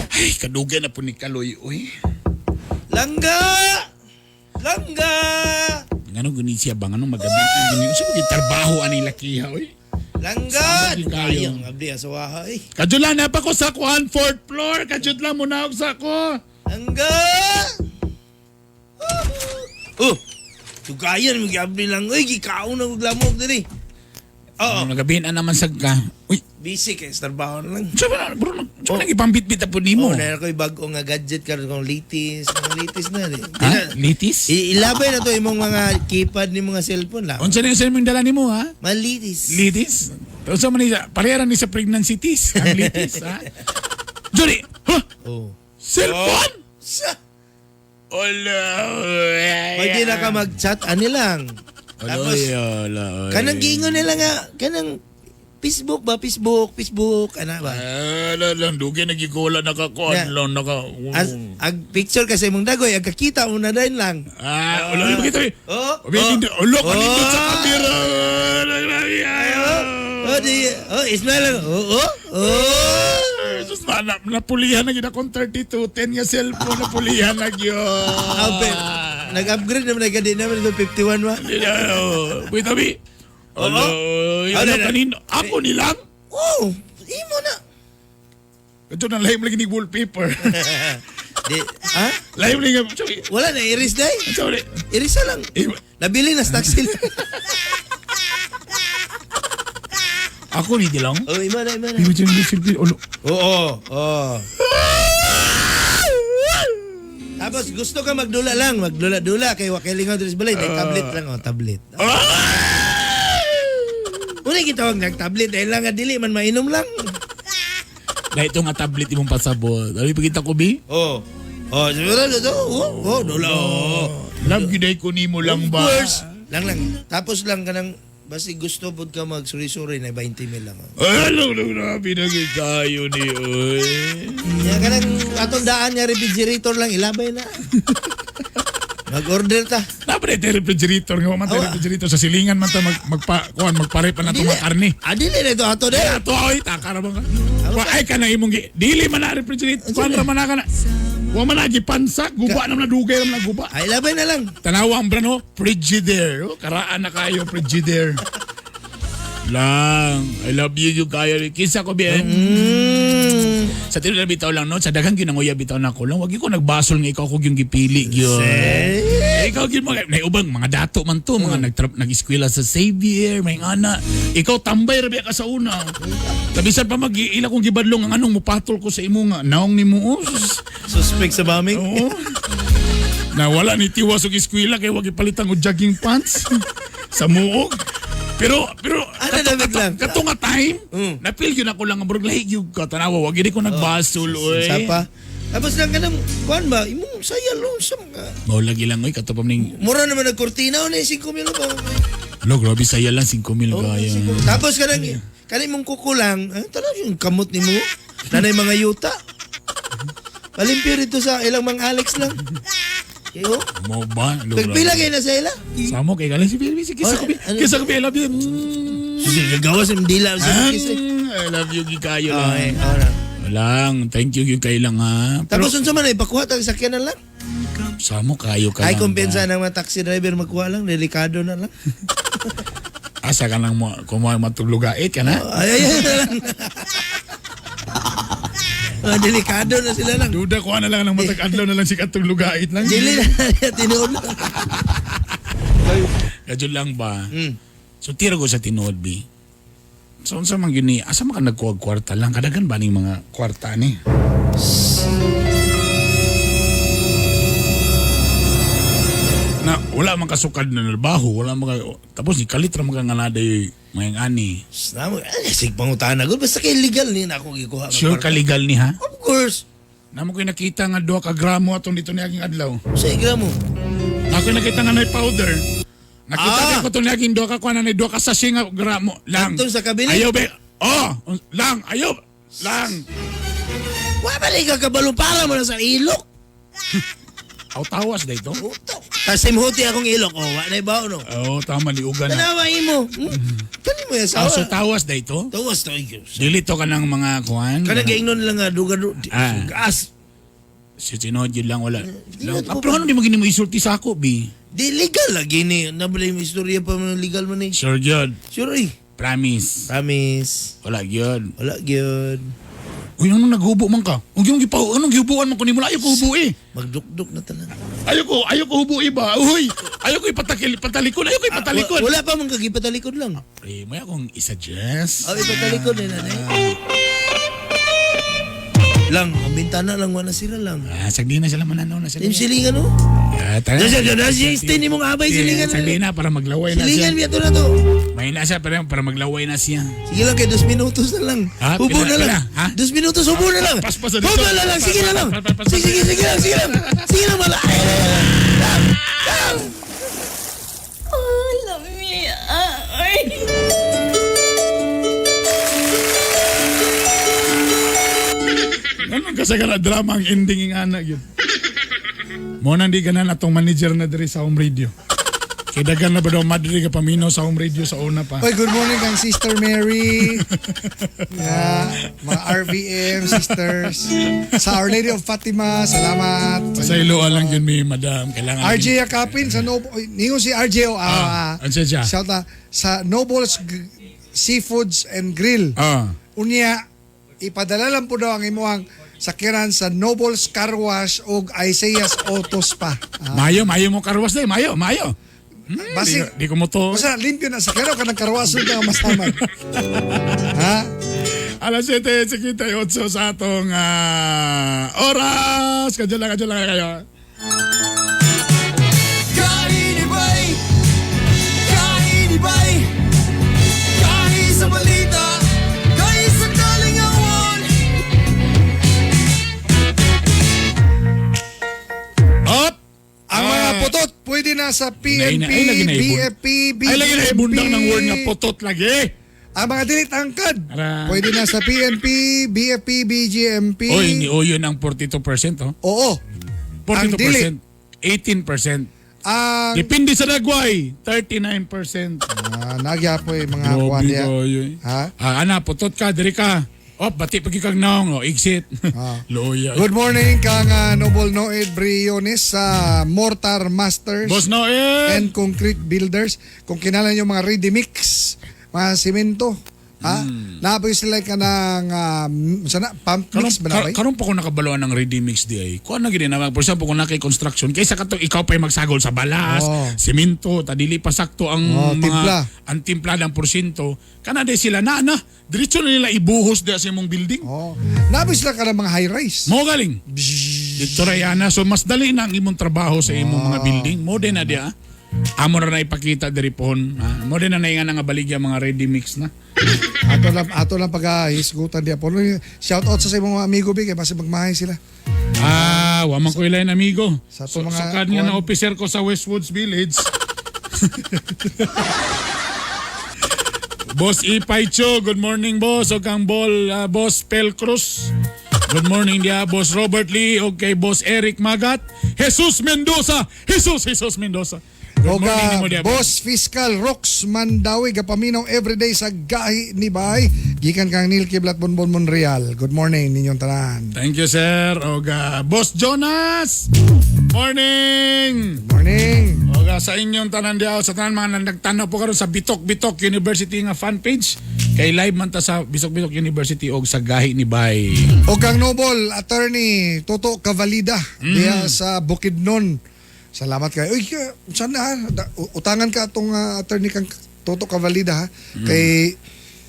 Ay, kadugay na po ni Kaloy, uy. Langga! Langga! Ngano guni siya ba? Ngano magabi? Guni siya trabaho ani lakiha, uy. Langga! Sama gyud kayo. Kayong abdi asawa ay. Kadyo lang na pa ko sa kuan fourth floor. Kadyo lang muna ako sa ko. Langga! Oh! Tugayan mo giabli lang oy gikaon na og lamok diri. Oo. Nagabihin na naman sa ka. Uy, Busy kay sa trabaho na lang. sa ba na, bro, sa ba nang ipambitbit po nimo? Oh, na ko'y bag-o nga gadget karon kong latest, mga latest na di. Ha? Litis? Ilabay na to imong mga keypad ni mga cellphone lang. Unsa na yung dala nimo ha? Malitis. Litis? Unsa man ni pareha ni sa pregnancy tis, ang litis ha? Johnny, huh? Oh. Cellphone? Sa Ola. Pwede na ka mag-chat ani lang. Tapos kanang giingon nila nga kanang Facebook ba Facebook Facebook ana ba? Ala lang dugay nagigula nakakuan Na- lang naka. As, ag picture kasi mong dagoy ag kakita mo na dayon lang. Ah, ulo yung kita. Oh, Oh, ulo kanindot sa kamera. Oh, di, oh, ismail lang. Oh, oh, oh. Jesus, na, napulihan na gid akong 3210 nga cellphone napulihan na gyud. Abe, nag-upgrade naman na gadi naman ito 51 wa. Wait, abi. Alo, Ano na? kanino? Ako nilang? Oh, imo na. Ito na lahim lagi ni wallpaper. Di, ha? Lahim lagi. Sorry. Wala na iris day. Sorry. Iris na lang. Nabili na stock sale. Ako ni Dilong. Oh, imo na, imo na. Di ba dyan yung silbi? Ulo. Oo, oo. Tapos gusto ka magdula lang, magdula-dula kay wa kay lingaw diri sa balay, may tablet lang oh, tablet. Una gitawag nag tablet dahil lang nga dili man mainom lang. Dahil ito nga tablet imong pasabot. Ano yung pagkita ko, Bi? Oh. Oh, siguro to. Oh, oh, dula. Oh. Love gyud ay ko nimo lang Of ba? course. Lang lang. Tapos lang kanang basi gusto pud ka magsuri-suri na 20 mil lang. Oh. Ano, grabe na gyud kayo ni oy. Ya kanang atong daan nga refrigerator lang ilabay na. Mag-order ta. Dapat ito refrigerator nga man tayo refrigerator sa silingan man ta mag magpa kuan magpare pa na itong mga karne. Ah, dili na ito ato de. Ato oy taka ra ba ka? Wa ay ka na imong gi. Dili man na refrigerator kuan ra man na ka na. Wa man na gipansak, guba na man na dugay ra man na guba. Ay labay na lang. Tanawa ang brand oh, Frigidaire. Oh, karaan na kayo Frigidaire. Lang, I love you yung kaya. Kinsa ko bien. Sa tinuod na bitaw lang no, sa daghang ginanguya bitaw na ko lang. Wag ko nagbasol nga ikaw ko yung gipili gyud. Eh, ikaw gyud mga naubang mga dato man to, mga nagtrap nag-eskwela sa Xavier, may ana. Ikaw tambay ra biya ka sa una. Tabisan pa mag ila kong gibadlong ang anong mupatol ko sa imo nga naong nimo. Oh, sus. Suspect sa bombing. Oo. Na wala ni tiwas og eskwela kay wag ipalitan og jogging pants sa muog. Pero pero Ano na biglang? kato nga time, napil yun ako lang ang burg lahi gyud ka tanawa wag gid ko nagbasol oy. Sa pa. Tapos lang kanang kuan ba imong saya lo sa mga Mao lagi lang oy kato pa ning mura naman nagkortina o na 5 mil pa. Lo grabe saya lang 5,000 kaya. Tapos kanang kanang imong kuko lang, ah, tanaw yung kamot nimo. Nanay mga yuta. Palimpyo rito sa ilang mang Alex lang. Kayo? Mo ba? Lo, Pagpila grabe. kayo na sa ila? Samo kay galing si Bilby si kisa ko. Ano? Kisa ko I love you. Sige, gagawas yung dila sa kisa. I love you gikayo lang. Okay, alright. Lang, thank you gyud kay lang ha. Pero Tapos unsa man ay pakuha tag sakyanan lang. samo kayo ka Ay lang, kumpensa ba? ng mga taxi driver magkuha lang, delikado na lang. Asa ka lang mo kung matulugait ka na. Ay ay ay. na lang. Mga delikado na sila lang. Duda ko na lang ng matag adlaw na lang si katong lugait lang. Dili na tinuod lang. Kadyo lang ba? So tira ko sa tinuod bi. So unsa man gyud ni asa man ka nagkuha og kwarta lang kadagan ba ning mga kwarta ni? Na wala man kasukad na trabaho, wala man ka, tapos ni kalit ra man ka nga naday mayang ani. Namo, ay sig pangutana gud basta kay legal ni na ako gikuha. Sure ka legal ni ha? Of course. Namo ko'y nakita nga 2 ka gramo atong dito ni aging adlaw. Sa gramo. Ako nakita nga nay powder. Nakita Ah. ko to ni aging 2 ka kuan na 2 ka sachet nga gramo lang. Atong sa cabinet? Ayaw be. Oh, lang ayaw lang. Wa ba ni ka kabalo para mo na sa ilok? Aw tawas dito. Tas simhuti akong ilok oh, wa na ibaw no. Oh, tama ni uga na. Tanawa imo. Kani mo Oh, yasawa. so tawas dito. Tawas to iyo. Dili to ka ng mga kuan. Kanang gaingnon lang nga duga du. Ah. Gas. Si tinuod yun lang wala. na Lang. Ah, pero ano di mo gini mo isulti sa ako, bi? Di legal lagi ni. Nabala yung istorya pa man legal man ni. Sure gyud. Sure eh. Promise. Promise. Wala gyud. Wala gyud. Uy, anong naghubo man ka? Ang yung gipa, anong gihubuan man ko nimo? Ayaw ko hubo eh. Magdukduk na tanan. Ayaw ko hubo iba. Uy, ayaw ko ipatakil, patalikod, ayaw ko ipatalikod. Wala pa man kagipatalikod lang. Pre, may akong isa-suggest. Oh, ipatalikod eh nanay. Lang, ang bintana lang wala sila lang. Ah, sagdi na sila mananaw na sila. Yung silingan oh. Ah, tara. Nasa nasa ni mong abay silingan. Sagdi na para maglaway na siya. Silingan biya to na to. May na siya para, para maglaway na siya. Sige lang kay 2 minutos na lang. Ha? Hubo Pila- na lang. pila? Ha? 2 minutos hubo na lang. Paspas na dito. Hubo na lang, sige na lang. Pas, pas, pas, pas. Sige, sige, sige lang, sige lang. Sige lang wala. Ay, ay, ay, ay. Lang, lang. Oh, lami. Ay. Ganun kasi ka na drama ang ending ng anak yun. Mo nang di ganan atong manager na diri sa home radio. Kay dagan na ba daw madri ka paminaw sa home radio sa una pa. Oy, good morning kang Sister Mary. Yeah, mga RVM sisters. Sa Our Lady of Fatima, salamat. Sa ilo lang yun mi madam. Kailangan RJ Yakapin sa Noble, oy, ningon si RJ o Ano siya? Shout out sa Nobles Seafoods and Grill. Ah. Unya ipadala lang po daw ang imuhang sakyanan sa Nobles Car Wash og Isaiah's Auto Spa. Ah, Mayo, mayo mo karwas day, mayo, mayo. Basi, Di ko mo to. Basta limpyo na sakyanan ka ng karwaso ka masamad. Ha? Alas 7:58 sa atong oras. Kadyo lang kayo. Kainibay! Kainibay! Kahi sa balita, kahi sa kalingawan. Up! Ang mga putot pwede na sa PNP, Ay, lagi na ibon. BFP, Ay, lagi na ibundang ng word nga putot lagi. Ang mga dili tangkad. Ara. Pwede na sa PNP, BFP, BGMP. Oy, ni Oyon ang 42%, oh. Oo. Ang dili. 42%. 18%. Ang Depende sa dagway, 39%. Ah, nagyapoy mga Grabe kuwan niya. kayo eh. Ha? Ah, ana, putot ka, diri ka. Oh, bati pagi kag naong, oh, exit. Loya. Good morning kang Noble Noed Briones sa Mortar Masters Boss Noed! and Concrete Builders. Kung kinala niyo mga ready mix, Mga simento. Ha? Napoy sila kanang sana pump mix ba na ba? Karon pa ko nakabaluan ng ready mix di ay. Kuan na gid na for example kung na kay construction kaysa kato ikaw pa magsagol sa balas, simento, ta dili pa sakto ang Oh, mga timpla. ang timpla ng porsyento. Kana di sila na na diretso na nila ibuhos diha sa imong building. Oh. Napoy sila kanang mga high rise. Mo galing. Dito ra yana so mas dali na ang imong trabaho sa imong mga building. Mo din na diha. Amo ra na ipakita diri pohon. Ha? Mo din na naingan nga baligya mga ready mix na. Ato lang pag-hisgutan diya po. Shout out sa imong mga amigo bi kay basi magmahay sila. Ah, wa man ko ilain amigo. Sa So, ato mga sukad nga kuwan. na officer ko sa Westwoods Village. Boss Ipay Cho, good morning boss. O kang bol, Boss Pel Cruz. Good morning dia, Boss Robert Lee. Okay, Boss Eric Magat. Jesus Mendoza. Jesus Mendoza. Good Oga, morning nimo dia, Boss Fiscal Rox Mandawi gapaminaw everyday sa Gahi ni Bay. Gikan kang Neil Kiblat Bonbon Monreal. Good morning ninyong tanan. Thank you, sir. Oga, Boss Jonas. Morning. Morning. Oga, sa inyong tanan diha sa tanan mga nagtanaw po karon sa Bitok Bitok University nga fan page. Kay live man ta sa Bitok Bitok University og sa Gahi ni Bay. O kang Noble Attorney Toto Cavalida diha sa Bukidnon. Salamat kayo. Uy, sana ha? Utangan ka atong attorney kang Toto Cavalida ha. Kay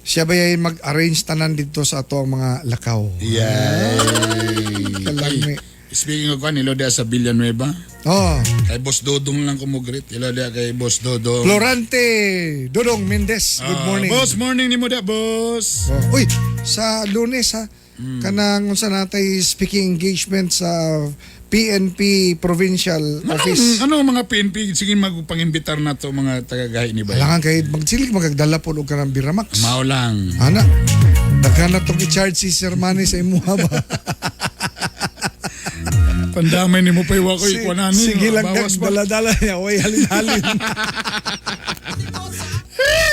siya ba yay mag-arrange tanan dito sa ato ang mga lakaw. Yeah. Kalami. Speaking of kwan, hello diha sa Villanueva. Oh. Kay Boss Dodong lang kumugrit. Hello diha kay Boss Dodong. Florante Dodong Mendez. Good morning. Boss, morning nimo diha, boss. Oh. Uy, sa Lunes ha, kanang unsa natay speaking engagement sa PNP Provincial Office. Ano mga PNP? Sige, magpangimbitar na to mga tagagahi ni Bay. Kailangan kay magsilig magagdala po og kanang Biramax. Mao lang. Ana, daghan na tong i-charge si Sir Manny sa imuha ba? Pandamay ni mo pa iwa ko ikuanani. Sige lang Bawas kag pa. dala-dala niya, way halin-halin.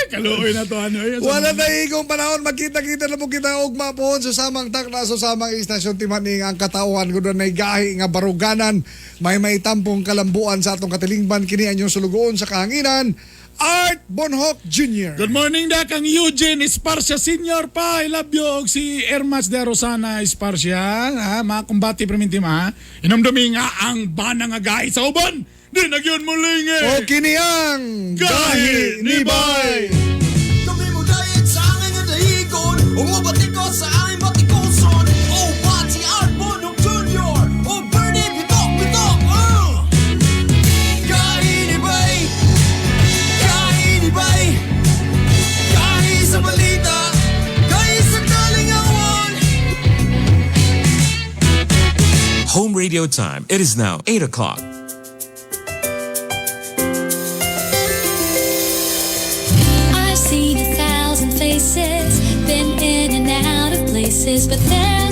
Kaluoy na to ano. Ay, Wala na igong panahon, magkita-kita na po kita ugma po sa samang takna sa samang istasyon timaning ang katauhan ko doon ay gahi nga baruganan, may maitampong kalambuan sa atong katilingban kini ang inyong sulugoon sa kahanginan, Art Bonhoc Jr. Good morning da kang Eugene Esparcia Senior pa. I love you og si Ermas de Rosana Esparcia. Ha, mga kumbati perminti ma. Inomdumi nga ang bana nga gahi sa uban. Di nagyun muling eh. O kini ang Gahi ni Bay. Kami mo dayet sa angin nga dahigon. Umabati ko sa aming batikuson. Oh, Pati Art Bonhoc Jr. Oh, Bernie Bitok Bitok. Gahi ni Bay. Gahi ni Bay. Gahi sa balita. Gahi sa kalingawan. Home radio time. It is now 8 o'clock. I've seen 1,000 faces, been in and out of places, but there